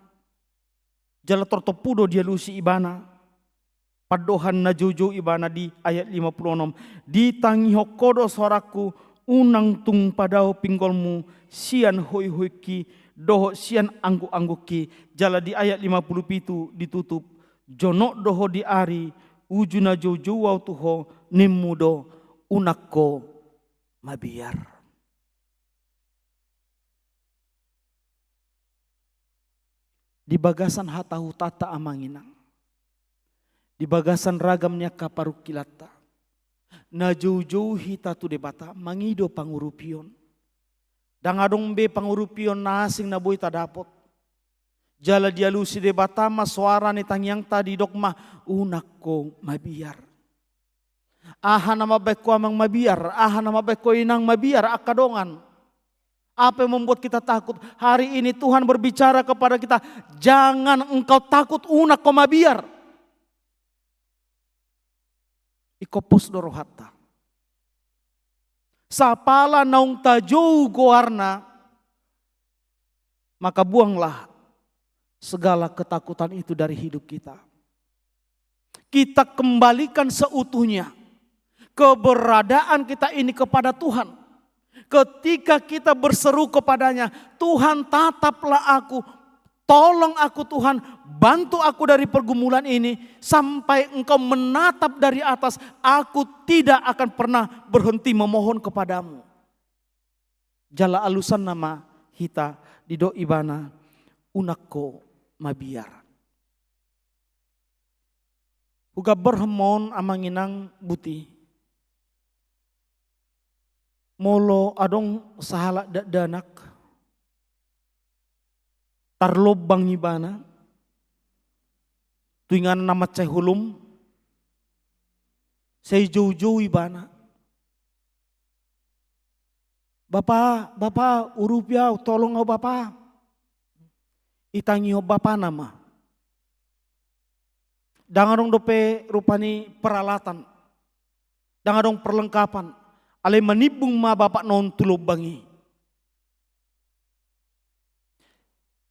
Jala tortompu do dialusi ibana pandohan na joujou ibana di ayat lima puluh onom. Ditangihon Ho do soarangku, unang tung padao pinggolmu sian hoihoingki dohot sian anggukanggungki. Jala di ayat lima puluh pitu ditutup, jonok do ho di ari, uju na joujou ahu tu ho, nimmu do, unang ho mabiar. Di bagasan hatahutanta amang inang, di bagasan ragam ni angka parungkilanta, na joujou hita tu Debata mangido pangurupion. Ndang adong be pangurupion na asing na boi tadapot. Jala dialusi Debata ma soara ni tangiangta, didok ma, unang ho mabiar. Aha na mambahen ho amang mabiar, aha na mambahen ho inang mabiar angka dongan? Apa yang membuat kita takut? Hari ini Tuhan berbicara kepada kita, jangan engkau takut, unang ho mabiar. Ingkon pos do rohanta. Sapala naung tajou goarna, maka buanglah segala ketakutan itu dari hidup kita. Kita kembalikan seutuhnya keberadaan kita ini kepada Tuhan. Ketika kita berseru kepada-Nya, "Tuhan, tataplah aku, tolong aku, Tuhan, bantu aku dari pergumulan ini," sampai engkau menatap dari atas, "Aku tidak akan pernah berhenti memohon kepada-Mu." Jala alusanna ma hita, didok ibana, "Unang ho mabiar." Hugambarhon ma on amang inang, buti. Molo adong sahalak dakdanak, tarlombang ibana tu inganan na mansai holom, sai joujou ibana. "Bapa, bapa, urupi ahu, tolong ahu, bapa." Itangihon bapana ma. Ndang adong dope rupani peralatan, ndang adong perlengkapan, alai manimbung ma bapakna on tu lombang i.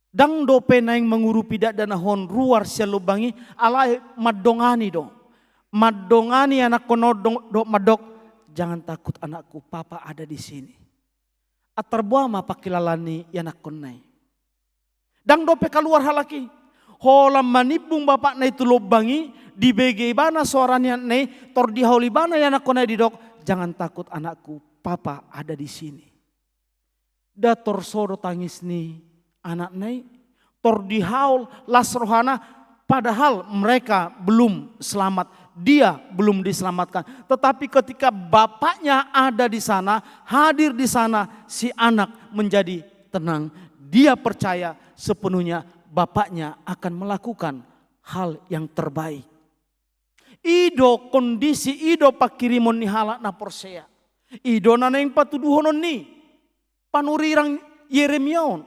Ndang dope naeng mangurupi dakdanak on ruar sian lombang i, alai mandongani do. Mandongani anakkonna on do-, dohot mandok, "Jangan takut, anakku, Papa ada di sini." Antar boha ma pangkilalaan ni anakkonna i. Ndang dope kaluar halak i. Holan manimbung bapakna i tu lombang i, dibege ibana soara ni anakna i, tor dihaol ibana anakkonna i, didok, "Jangan takut, anakku, Papa ada di sini." Nda torso do tangis ni anakna i, tor dihaol, las rohana, padahal mereka belum selamat, dia belum diselamatkan. Tetapi ketika bapaknya ada di sana, hadir di sana, si anak menjadi tenang. Dia percaya sepenuhnya bapaknya akan melakukan hal yang terbaik. I do kondisi, i do pangkirimon ni halak na porsea. I do na naeng patuduhonon i. panurirang Yeremia on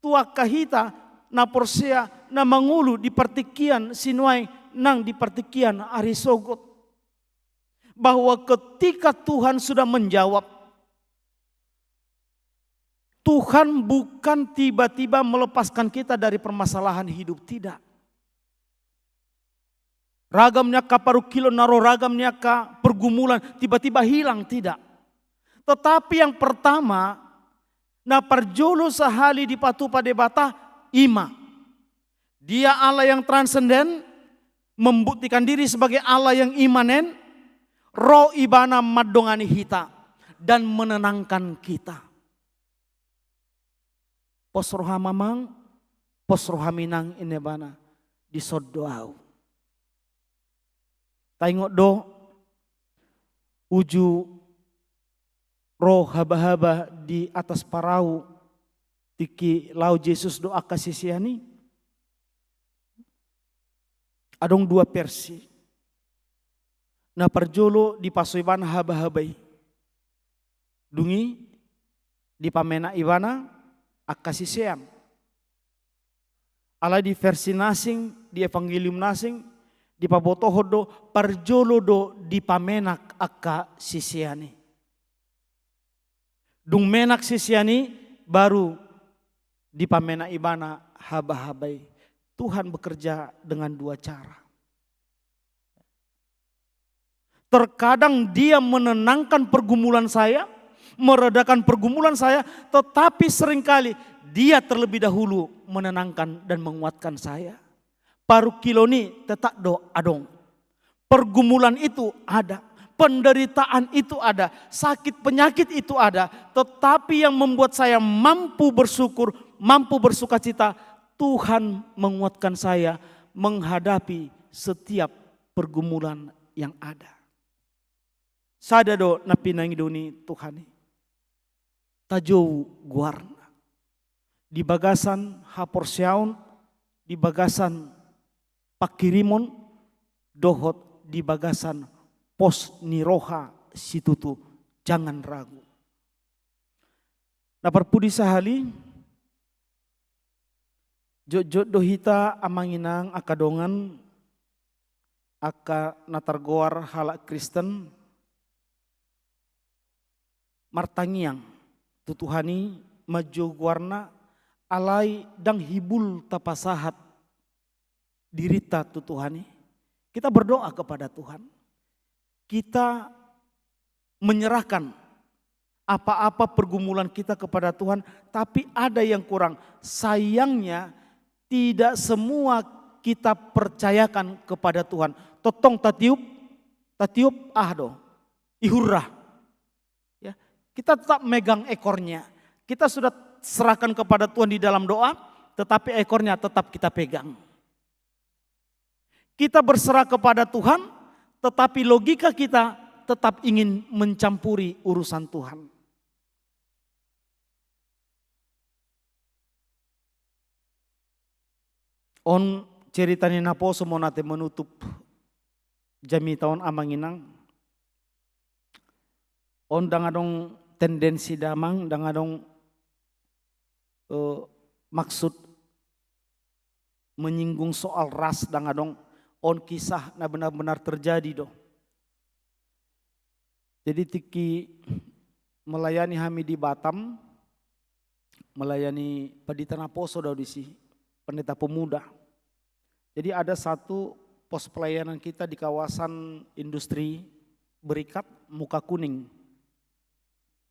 tu angka hita na porsea na mangolu di partingkian sinuaeng nang di partingkian ari sogot. Bahwa ketika Tuhan sudah menjawab, Tuhan bukan tiba-tiba melepaskan kita dari permasalahan hidup, tidak. Ragam ni angka parungkilon na ro, ragam ni angka pergumulan tiba-tiba hilang, tidak. Tetapi yang pertama, na parjolo sahali dipatupa Debata, i ma. Dia Allah yang transenden, membuktikan diri sebagai Allah yang imanen, ro Ibana mandongani hita dan menenangkan kita. Pos roham amang, pos roham inang, ninna Ibana, dison do ahu. Taingot do, uju ro habahaba di atas parau, tingki laho Jesus dohot angka sisean i. Adong dua versi. Na parjolo dipaso Ibana habahaba i. Dung i dipamenak Ibana angka sisean. Alai di versi na asing, di evangelium na asing, dipabotohon do, parjolo do dipamenak angka sisean i. Dung menak sisean i, baru dipamenak Ibana habahaba i. Tuhan bekerja dengan dua cara. Terkadang Dia menenangkan pergumulan saya, meredakan pergumulan saya, tetapi seringkali Dia terlebih dahulu menenangkan dan menguatkan saya. Parungkilon i tetap do adong. Pergumulan itu ada, penderitaan itu ada, sakit penyakit itu ada, tetapi yang membuat saya mampu bersyukur, mampu bersukacita, Tuhan menguatkan saya menghadapi setiap pergumulan yang ada. Sada do na pinangido ni Tuhan i. Tajou goarna. Di bagasan haporseaon, di bagasan panghirimon, dohot di bagasan pos ni roha situtu, jangan ragu. Na parpudi sahali, jotjot do hita amang inang angka dongan, angka na targoar halak Kristen, martangiang tu Tuhan i, manjou goarna, alai ndang hibul tapasahat dirinta tu Tuhan i. Kita berdoa kepada Tuhan. Kita menyerahkan apa-apa pergumulan kita kepada Tuhan, tapi ada yang kurang. Sayangnya, tidak semua kita percayakan kepada Tuhan. Tongtong tatiup, tatiup, ah do, ihurra. Ya, kita tetap megang ekornya. Kita sudah serahkan kepada Tuhan di dalam doa, tetapi ekornya tetap kita pegang. Kita berserah kepada Tuhan, tetapi logika kita tetap ingin mencampuri urusan Tuhan. On cerita ni naposo, molo ate menutup jamita on amang inang. On ndang adong tendensi damang, ndang adong, eh, maksud menyinggung soal ras, ndang adong. On kisah na benar-benar terjadi do. Jadi tingki melayani hami di Batam, melayani pandita naposo do disi, pendeta pemuda. Jadi ada satu pos pelayanan kita di kawasan industri berikat Muka Kuning.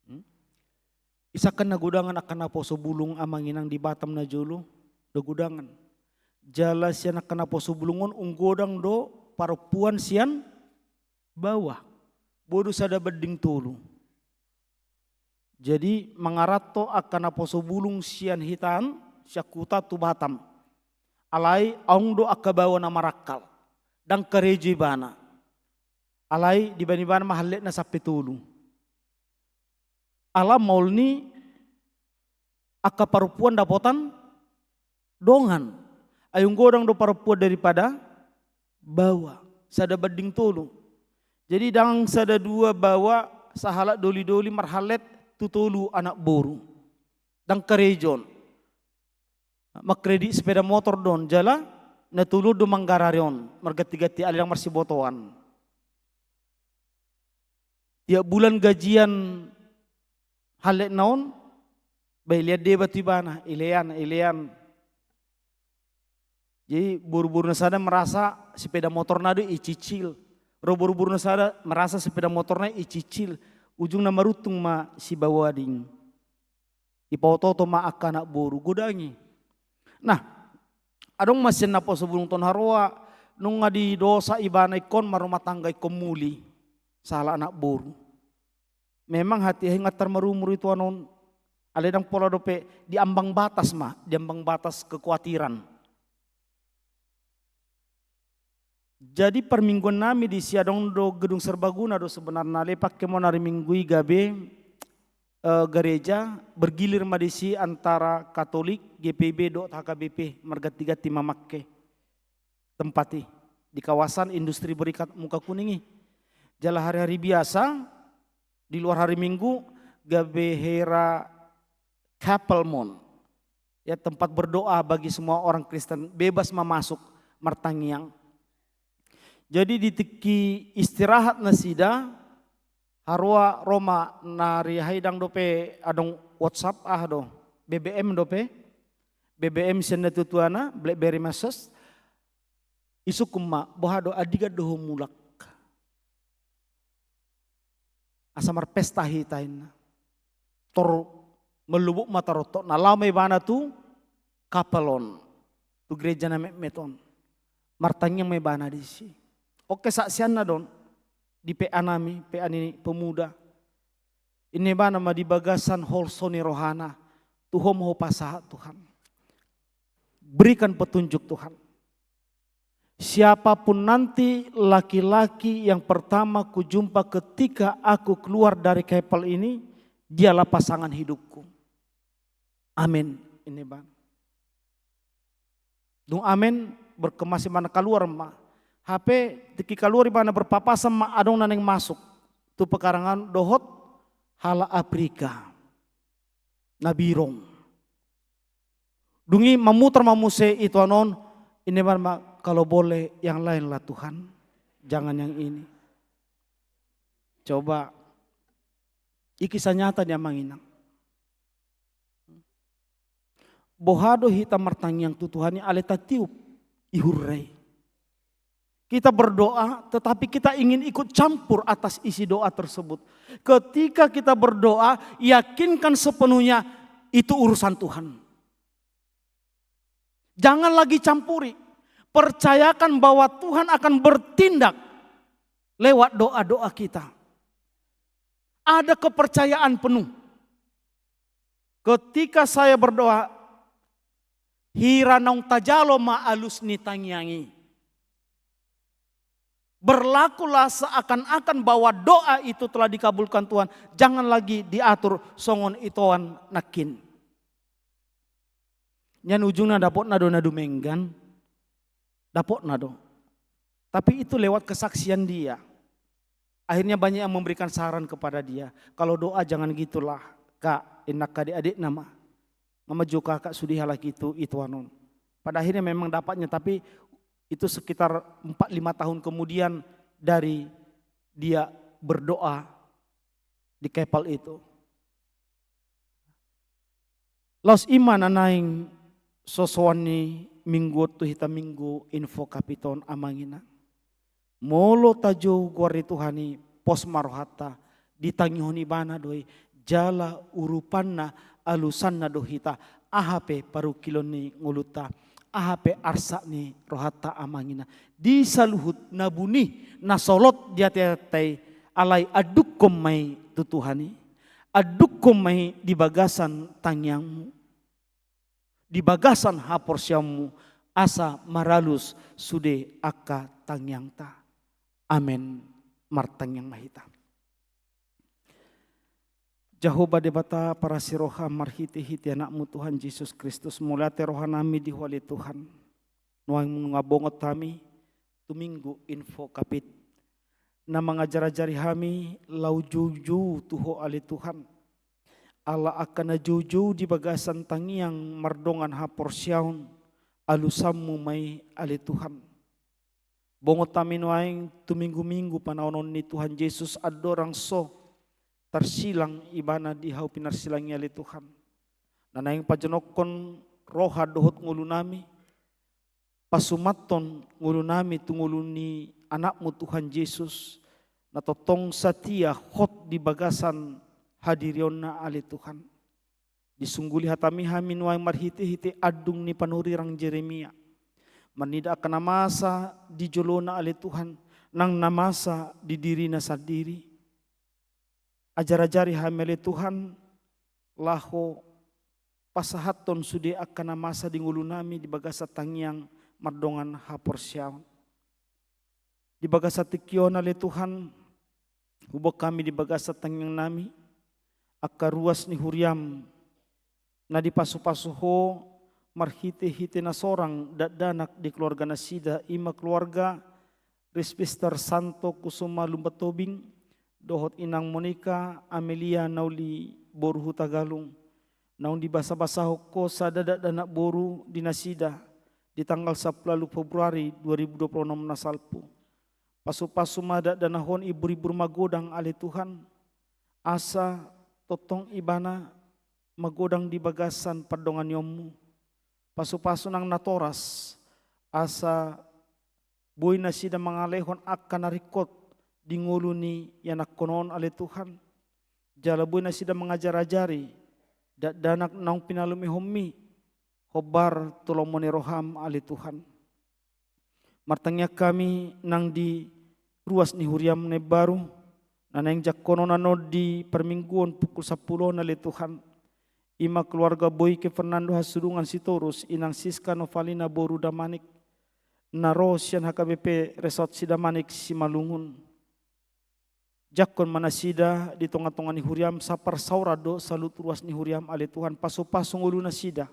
Hmm? Isangkan na godangan angka naposo bulung amang inang di Batam na jolo, na godangan. Jala sian angka naposo bulung on umgodang do parompuan sian Bawa. Boi do sada banding tolu. Jadi mangaranto angka naposo bulung sian hita an, sian huta tu Batam. Alai adong do angka Bawa na marangkal. Ndang karejo ibana. Alai dibaen ibana ma halletna sampe tolu. Ala maol ni angka parompuan dapotan dongan. Ai umgodang do parompuan daripada Bawa. Sada banding tolu. Jadi ndang sada dua Bawa, sahalak doli-doli marhallet tu tolu anak boru. Ndang karejo on. Mangkredit sepeda motor do on jala na tolu do manggarari on, marganti-ganti alai ndang marsibotoan. Tiap bulan gajian halletna on, ba ilean deba tu ibana, ilean, ilean. Jadi boru-boru na sada merasa sepeda motorna do icicil. Ro boru-boru na sada merasa sepeda motorna icicil. Ujungna maruntung ma si Bawading. Ipaoto-oto ma angka anak boru, godang i. Nah, adong ma sian naposobulung tu on haroa, nunga didosa ibana ingkon marrumah tangga ingkon muli. Sahala anak boru. Memang hatiha i nga tar marumur ituan on. Alai ndang pola dope, di ambang batas ma, di ambang batas kekuatiran. Jadi parmingguan nami disi adong do gedung serbaguna do sebenarna, alai pake ma on ari Minggu i gabe, eh, gareja, bergilir ma disi antara Katolik, G P I B dohot H K B P, marganti-ganti mamake tempat i di kawasan industri berikat Muka Kuning i. Jala hari-hari biasa, di luar hari Minggu, gabe hera chapel ma on. Ya, tempat berdoa bagi semua orang Kristen, bebas ma masuk martangiang. Jadi di tingki istirahat nasida, haroa ro ma, na ari aha i ndang dope adong WhatsApp, aha do, B B M dope, B B M sian natuatuana, BlackBerry message, isungkun ma, boha do, andigan do ho mulak. Asa marpesta hita inna. Tor mallobuk ma tarottokna, laho ma ibana tu chapel on, tu gereja na metmet on. Martangiang ma ibana disi. On kesaksianna do on, di P A nami, P A ni pemuda. Inna ibana ma di bagasan holso ni rohana, tu Ho ma hupasahat Tuhan. Berikan petunjuk Tuhan. Siapapun nanti laki-laki yang pertama kujumpa ketika aku keluar dari chapel ini, dialah pasangan hidupku. Amin. Ini bang. Dung amin, berkemas ibana, kaluar ma. Hape tingki kaluar ibana berpapasan ma adong na naeng masuk tu pekarangan dohot halak Afrika. Na birong. Dung i mamutar ma muse ituan on, inna ibana ma, kalau boleh yang lain lah Tuhan, jangan yang ini. Coba, i kisah nyata ni amang inang. Boha do hita martangiang tu Tuhan i alai tatiup ihurna i. Kita berdoa, tetapi kita ingin ikut campur atas isi doa tersebut. Ketika kita berdoa, yakinkan sepenuhnya itu urusan Tuhan. Jangan lagi campuri. Percayakan bahwa Tuhan akan bertindak lewat doa-doa kita. Ada kepercayaan penuh. Ketika saya berdoa, hira naung tajalo ma alus ni tangiang i. Berlakulah seakan-akan bahwa doa itu telah dikabulkan Tuhan. Jangan lagi diatur songon itoan nangkin. Nian ujungna dapotna do na dumenggan. Dapotna do. Tapi itu lewat kesaksian dia. Akhirnya banyak yang memberikan saran kepada dia. Kalau doa jangan gitulah, Kak, inna angka adik-adik nama. Nama juga kakak sudah halak itu, itu anon. Pada akhirnya memang dapatnya, tapi itu sekitar empat lima tahun kemudian dari dia berdoa di kepal itu. Laos i ma na naeng sosoan ni minggu on tu hita, minggu Info Kapita on, amang inang. Molo tajou goar ni Tuhan i, pos ma rohanta, ditangihon ibana do i, jala urupanna, alusanna do hita, aha pe parungkilon ni ngolunta, aha pe arsak ni rohanta, amang inang. Di saluhut na buni, na solot di ateate i, alai andungkon ma i tu Tuhan i. Andungkon ma i di bagasan tangiangmu, di bagasan haporseaonmu, asa maralus sude angka tangiangta. Amen. Martangiang ma hita. Jahowa Debata parasi roha, marhitehite Anakmu Tuhan Jesus Kristus, mauliate rohanami di Ho ale Tuhan. Nuaeng nunga bongot hami tu minggu Info Kapit, na mangajar-ajari hami laho joujou tu Ho ale Tuhan. ala angka na joujou di bagasan tangiang mardongan haporseaon, alusanmu ma i ale Tuhan. Bongot hami nuaeng tu minggu-minggu panaonon ni Tuhan Jesus andorang so tarsilang ibana di hau pinarsilang i ale Tuhan. Na naeng pajonongkon roha dohot ngolunami, pasumathon ngolunami tu ngolu ni anakmu Tuhan Jesus, na tongtong satia hot di bagasan hadirionna ale Tuhan. Disungguli hatami hami nuaeng marhite-hite andung ni panurirang Jeremia. Marnida angka na masa di jolona ale Tuhan, nang na masa di dirina sandiri. Ajar-ajari hami ale Tuhan, laho pasahathon sude angka na masa di ngolunami di bagasan tangiang mardongan haporseaon. Di bagasan tingki on ale Tuhan, huboan hami di bagasan tangiangnami, angka ruas ni huriam, na dipasu-pasu Ho marhite-hite na sorang dakdanak di keluarga nasida, i ma keluarga Rispistar Santo Kusuma Lumban Tobing, dohot inang Monika Amelia na uli boru Hutagalung, naung dibasa-basahon Ho sada dakdanak boru di nasida, di tanggal sampulu ualu Februari dua ribu dua puluh enam na salpu. Pasu-pasu ma dakdanak on ibur-ibur magodang ale Tuhan, asa tongtong ibana magodang di bagasan pandonganionmu. Pasu-pasu nang natoras, asa boi nasida mangalehon angka na ringkot di ngolu ni ianakhon on ale Tuhan. Jala boi nasida mangajar-ajari dakdanak naung pinalumehonmi, hombar tu lomo ni roham ale Tuhan. Martangiang hami nang di ruas ni huriam na imbaru, na naeng jangkonon annon di parmingguon pukul sampulu on ale Tuhan. I ma keluarga Boike Fernando Hasudungan Sitorus, inang Siska Novalina boru Damanik, na ro sian H K B P Resort Sidamanik Simalungun. Jangkon ma nasida di tonga-tonga ni huriam, saparsaoran do saluhut ruas ni huriam ale Tuhan, pasu-pasu ngolu nasida.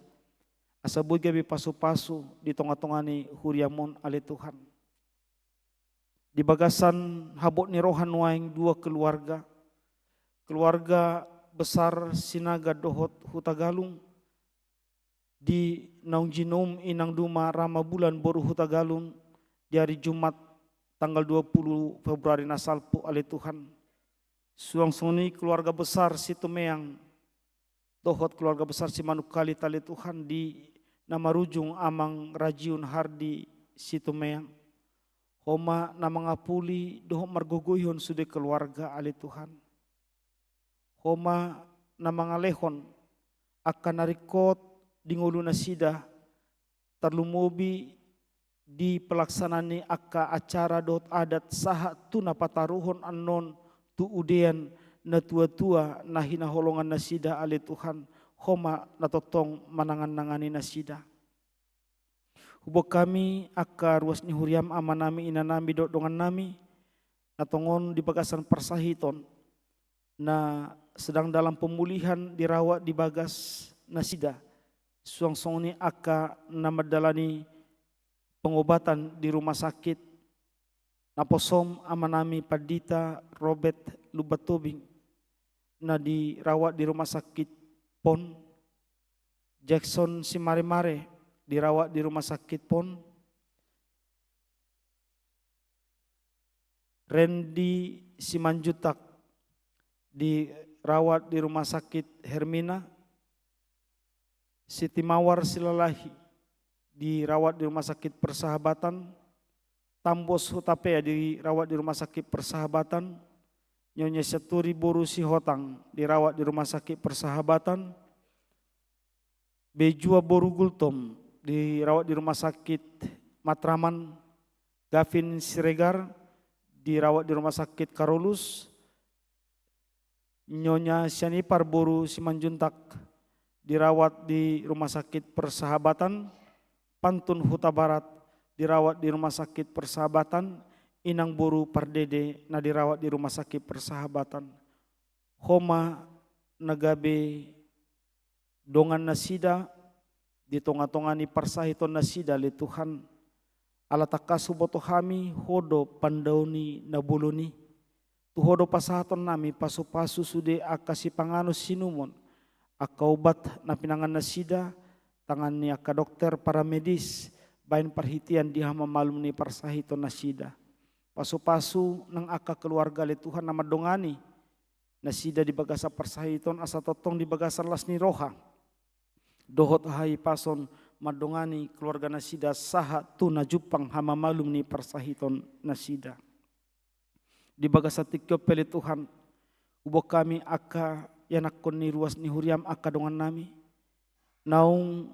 Asa boi gabe pasu-pasu di tonga-tonga ni huriam on ale Tuhan. Di bagasan habot ni roha nuaeng dua keluarga, keluarga besar Sinaga dohot Hutagalung, di naung jinoum inang duma Rama Bulan boru Hutagalung di ari Jumat tanggal dua puluh Februari na salpu ale Tuhan. Suang songon i keluarga besar Situmeang dohot keluarga besar Simanungkalit ale Tuhan, di na marujung amang Rajiun Hardi Situmeang. Ho ma na mangapuli dohot margogoihon sude keluarga ale Tuhan. Ho ma na mangalehon angka na ringkot di ngolu nasida, tarlumobi di pelaksanaan ni angka acara dohot adat sahat tu na pataruhon annon tu udean na tua-tua na hinaholongan nasida ale Tuhan. Ho ma na tongtong manangan-nangani nasida. Huboan hami angka ruas ni huriam, amanami, inanami dohot dongannami, na tongon di bagasan parsahiton, na sedang dalam pemulihan dirawat di bagas nasida, suang songon i angka na mandalani pengobatan di rumah sakit, naposom amanami Pandita Robert Lumban Tobing, na dirawat di rumah sakit Pon, Jackson Simaremare dirawat di rumah sakit Pon, Randy Simanjuntak dirawat di rumah sakit Hermina, Siti Mawar Silalahi dirawat di rumah sakit Persahabatan, Tambos Hutapea dirawat di rumah sakit Persahabatan, Nyonya Sianturi boru Sihotang dirawat di rumah sakit Persahabatan, Bejua boru Gultom dirawat di rumah sakit Matraman, Gavin Siregar dirawat di rumah sakit Karolus, Nyonya Sianipar boru Simanjuntak dirawat di rumah sakit Persahabatan, Pantun Hutabarat dirawat di rumah sakit Persahabatan, inang boru Pardede na dirawat di rumah sakit Persahabatan. Ho ma na gabe dongan nasida di tonga-tonga ni parsahiton nasida ale Tuhan. Ala tangkas huboto hami Ho do pandaoni na bolon i. Tu Ho do pasahaton nami pasu-pasu sude angka sipanganon sinumon, Angka obat na pinangan nasida, tangan ni angka dokter, paramedis, baen parhitean di hamamalum ni parsahiton nasida. Pasu-pasu nang angka keluarga ale Tuhan na mandongani nasida di bagasan parsahiton asa tongtong di bagasan las ni roha dohot hahipason mandongani keluarga nasida sahat tu na jumpang hamamalum ni parsahiton nasida. Di bagasan tingki on pe ale Tuhan, huboan hami angka ianakhon ni ruas ni huriam, angka dongannami naung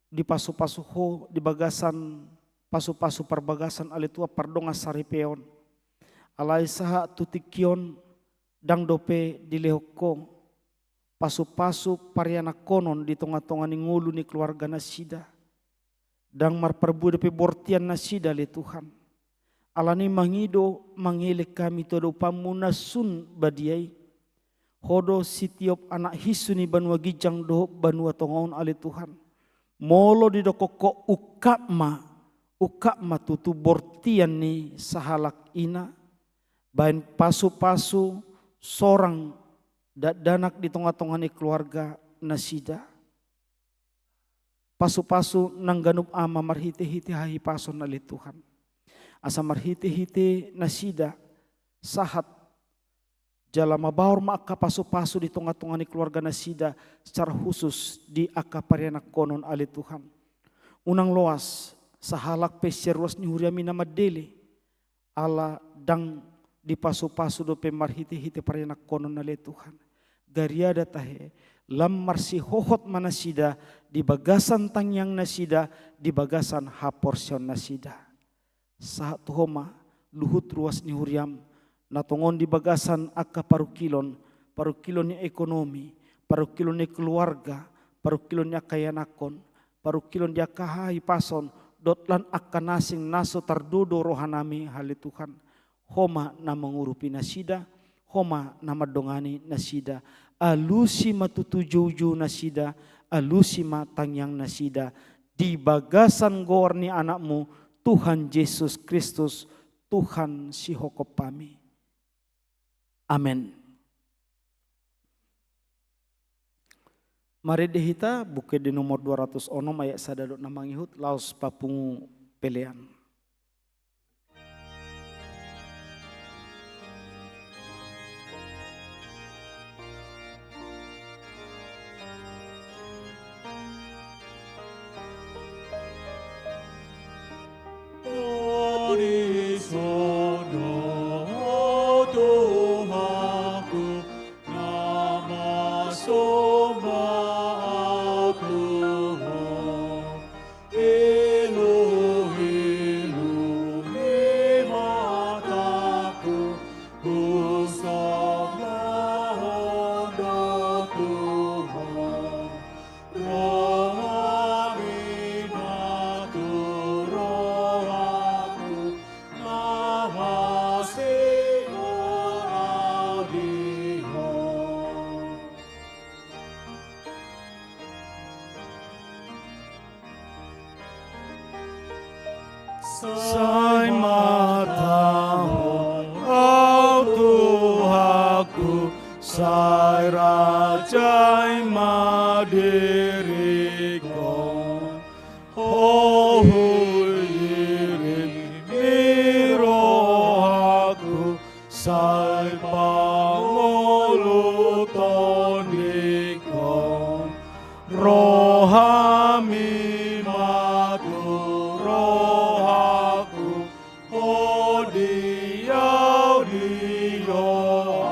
dipasu-pasu Ho di bagasan pasu-pasu parbagasan ale Tuhan, pardongan saripeon. Alai sahat tu tingki on ndang dope dilehon Ho pasu-pasu parianakhonon di tonga-tonga ni ngolu ni keluarga nasida. Ndang marparbue dope bortian nasida ale Tuhan. Alani i mangido mangelek hami tu adopanMu na sun badia i. Ho do sitiop anak hinsu ni banua ginjang dohot banua tonga on ale Tuhan. Molo didokkon Ho ungkap ma, ungkap ma tutu bortian ni sahalak ina baen pasu-pasu sorang dakdanak di tonga-tonga ni keluarga nasida. Pasu-pasu nang ganup ama marhite-hite hahipason ale Tuhan. Asa marhite-hite nasida sahat jala mabaor ma angka pasu-pasu di tonga-tonga ni keluarga nasida, secara khusus di angka parianakhonon ale Tuhan. Unang loas sahalak pe sian ruas ni huriami na mandele ala ndang dipasu-pasu dope marhite-hite parianakhonon ale Tuhan. Gariada tahe, lam marsihohot ma nasida di bagasan tangiang nasida, di bagasan haporseaon nasida. Sahat tu Ho ma luhut ruas ni huriam na tongon di bagasan angka parungkilon, parungkilon ni ekonomi, parungkilon ni keluarga, parungkilon ni angka ianakhon, parungkilon di angka hahipason dohot lan angka na asing na so tardodo rohanami ale Tuhan. Ho ma na mangurupi nasida, Ho ma na mandongani nasida. Alusi ma tutu joujou nasida, alusi ma tangiang nasida di bagasan goar ni AnakMu, Tuhan Jesus Kristus, Tuhan sihohom hami. Amen. Marende hita Buku Ende nomor dua ratus onom ayat sada dohot na mangihut, laos papungu pelean. Sai martangiang au Tuhanku, sai rajai ma diringku. Ho huiring ni rohangku, sai pangolu tondingku. Rohami ma tu rohangku, Ho di au di rohangku.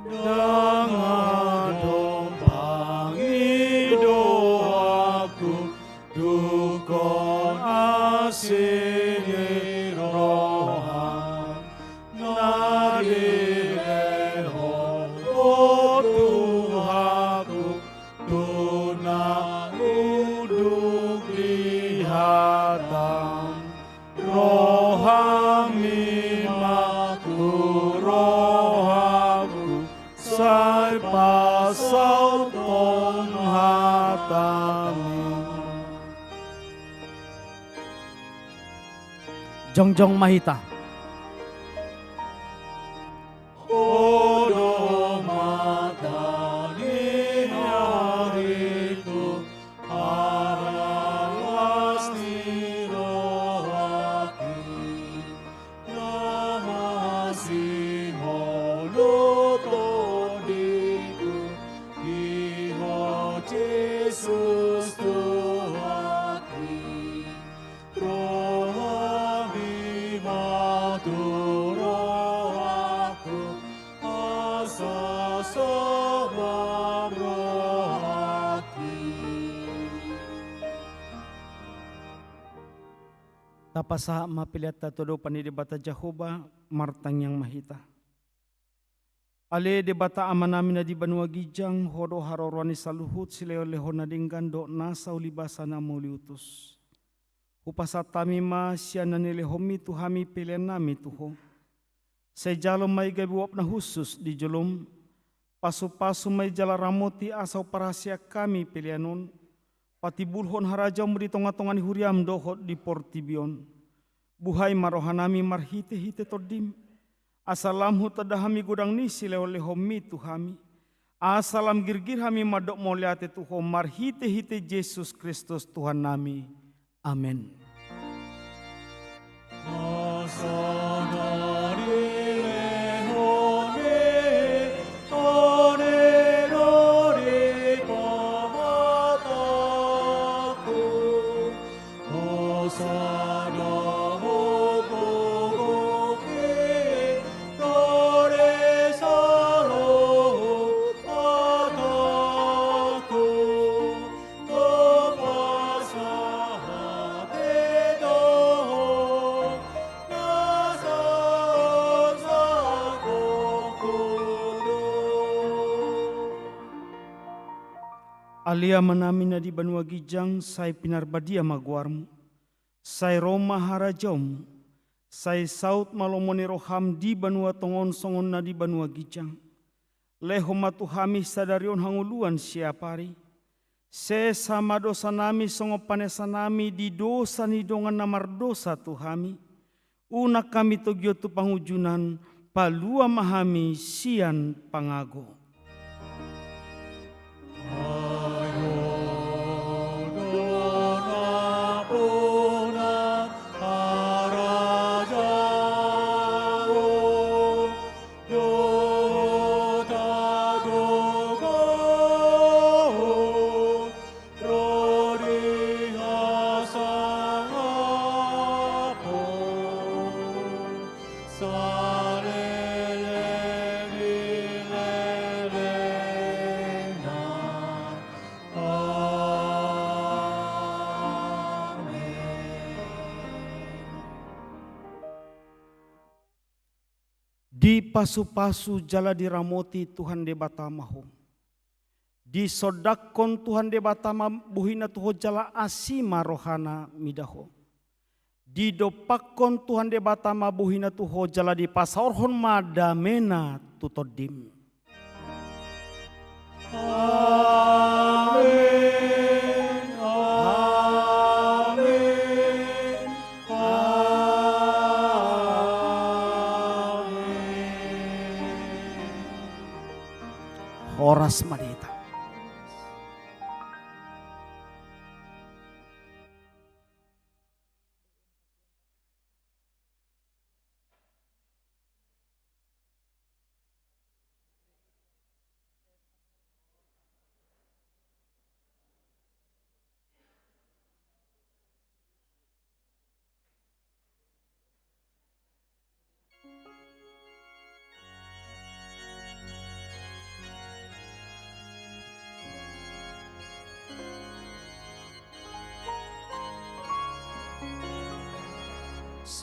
Ndang adong pangidoanku, dungkon asi ni roha. Ai pasaut hon hatami. Jongjong ma hita. Ho do mata ni ari Tuhan, haralas ni rohangki, na masihol do tondingku, di Ho Jesus Tuhanki. Rohami ma tu rohangku, asa sabam rohangki. Tapasahat ma peleanta tu adopan ni Debata Jahowa, martangiang ma hita. Ale Debata Amanami na di banua ginjang, Ho do haroroan ni saluhut silehonlehon na denggan dohot nasa ulibasa na mauliutus. Hupasahat hami ma sian na nilehonMi tu hami peleannami tu Ho. Sai jalo ma i gabe uap na hushus di jolom, pasupasu ma i jala ramoti asa huparhaseang hami pelean on, patimbulhon harajaonMu di tongatonga ni huriaM dohot di portibi on. Buhai ma rohanami marhitehite TondiM, asa lam hutanda hami godang ni silehonlehonMi tu hami, asa lam girgir hami mandok mauliate tu Ho marhitehite Jesus Kristus Tuhannami. Amen. Ale Amanami na di banua ginjang, sai pinarbadia ma goarMu. Sai ro ma harajaonMu. Sai saut ma lomo ni rohaM di banua tonga on songon na di banua ginjang. Lehon ma tu hami sadari on hangoluan siapari. Sesa ma dosanami songon panesanami di dosa ni dongan na mardosa tu hami. Unang hami togihon tu pangunjunan, palua ma hami sian pangago. Dipasupasu jala diramoti Tuhan Debata ma ho. Disondangkon Tuhan Debata ma bohina tu ho jala asi ma rohana mida ho. Didompakkon Tuhan Debata ma bohina tu ho jala dipasaorhon ma damena tu tondim. Amen. Amen. Amen. Horas ma di hita.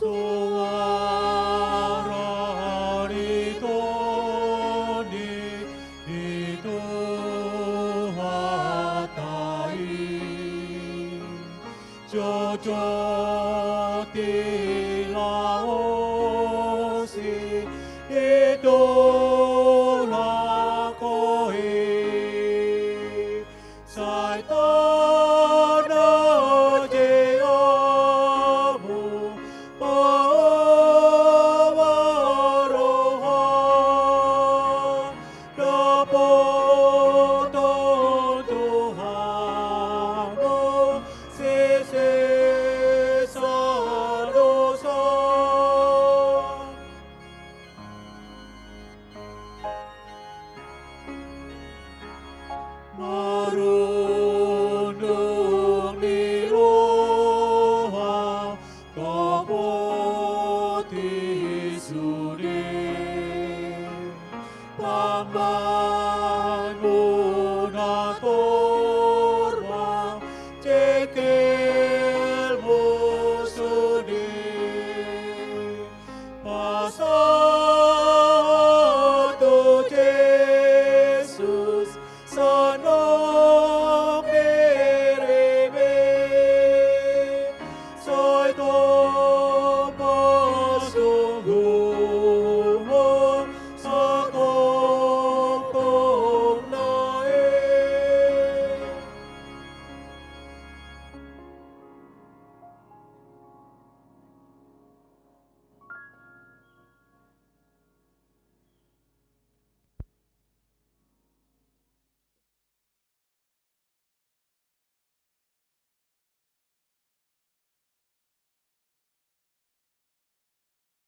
Suara ni Tondi di Tuhanta i. Jotjot dilaosi, ditulak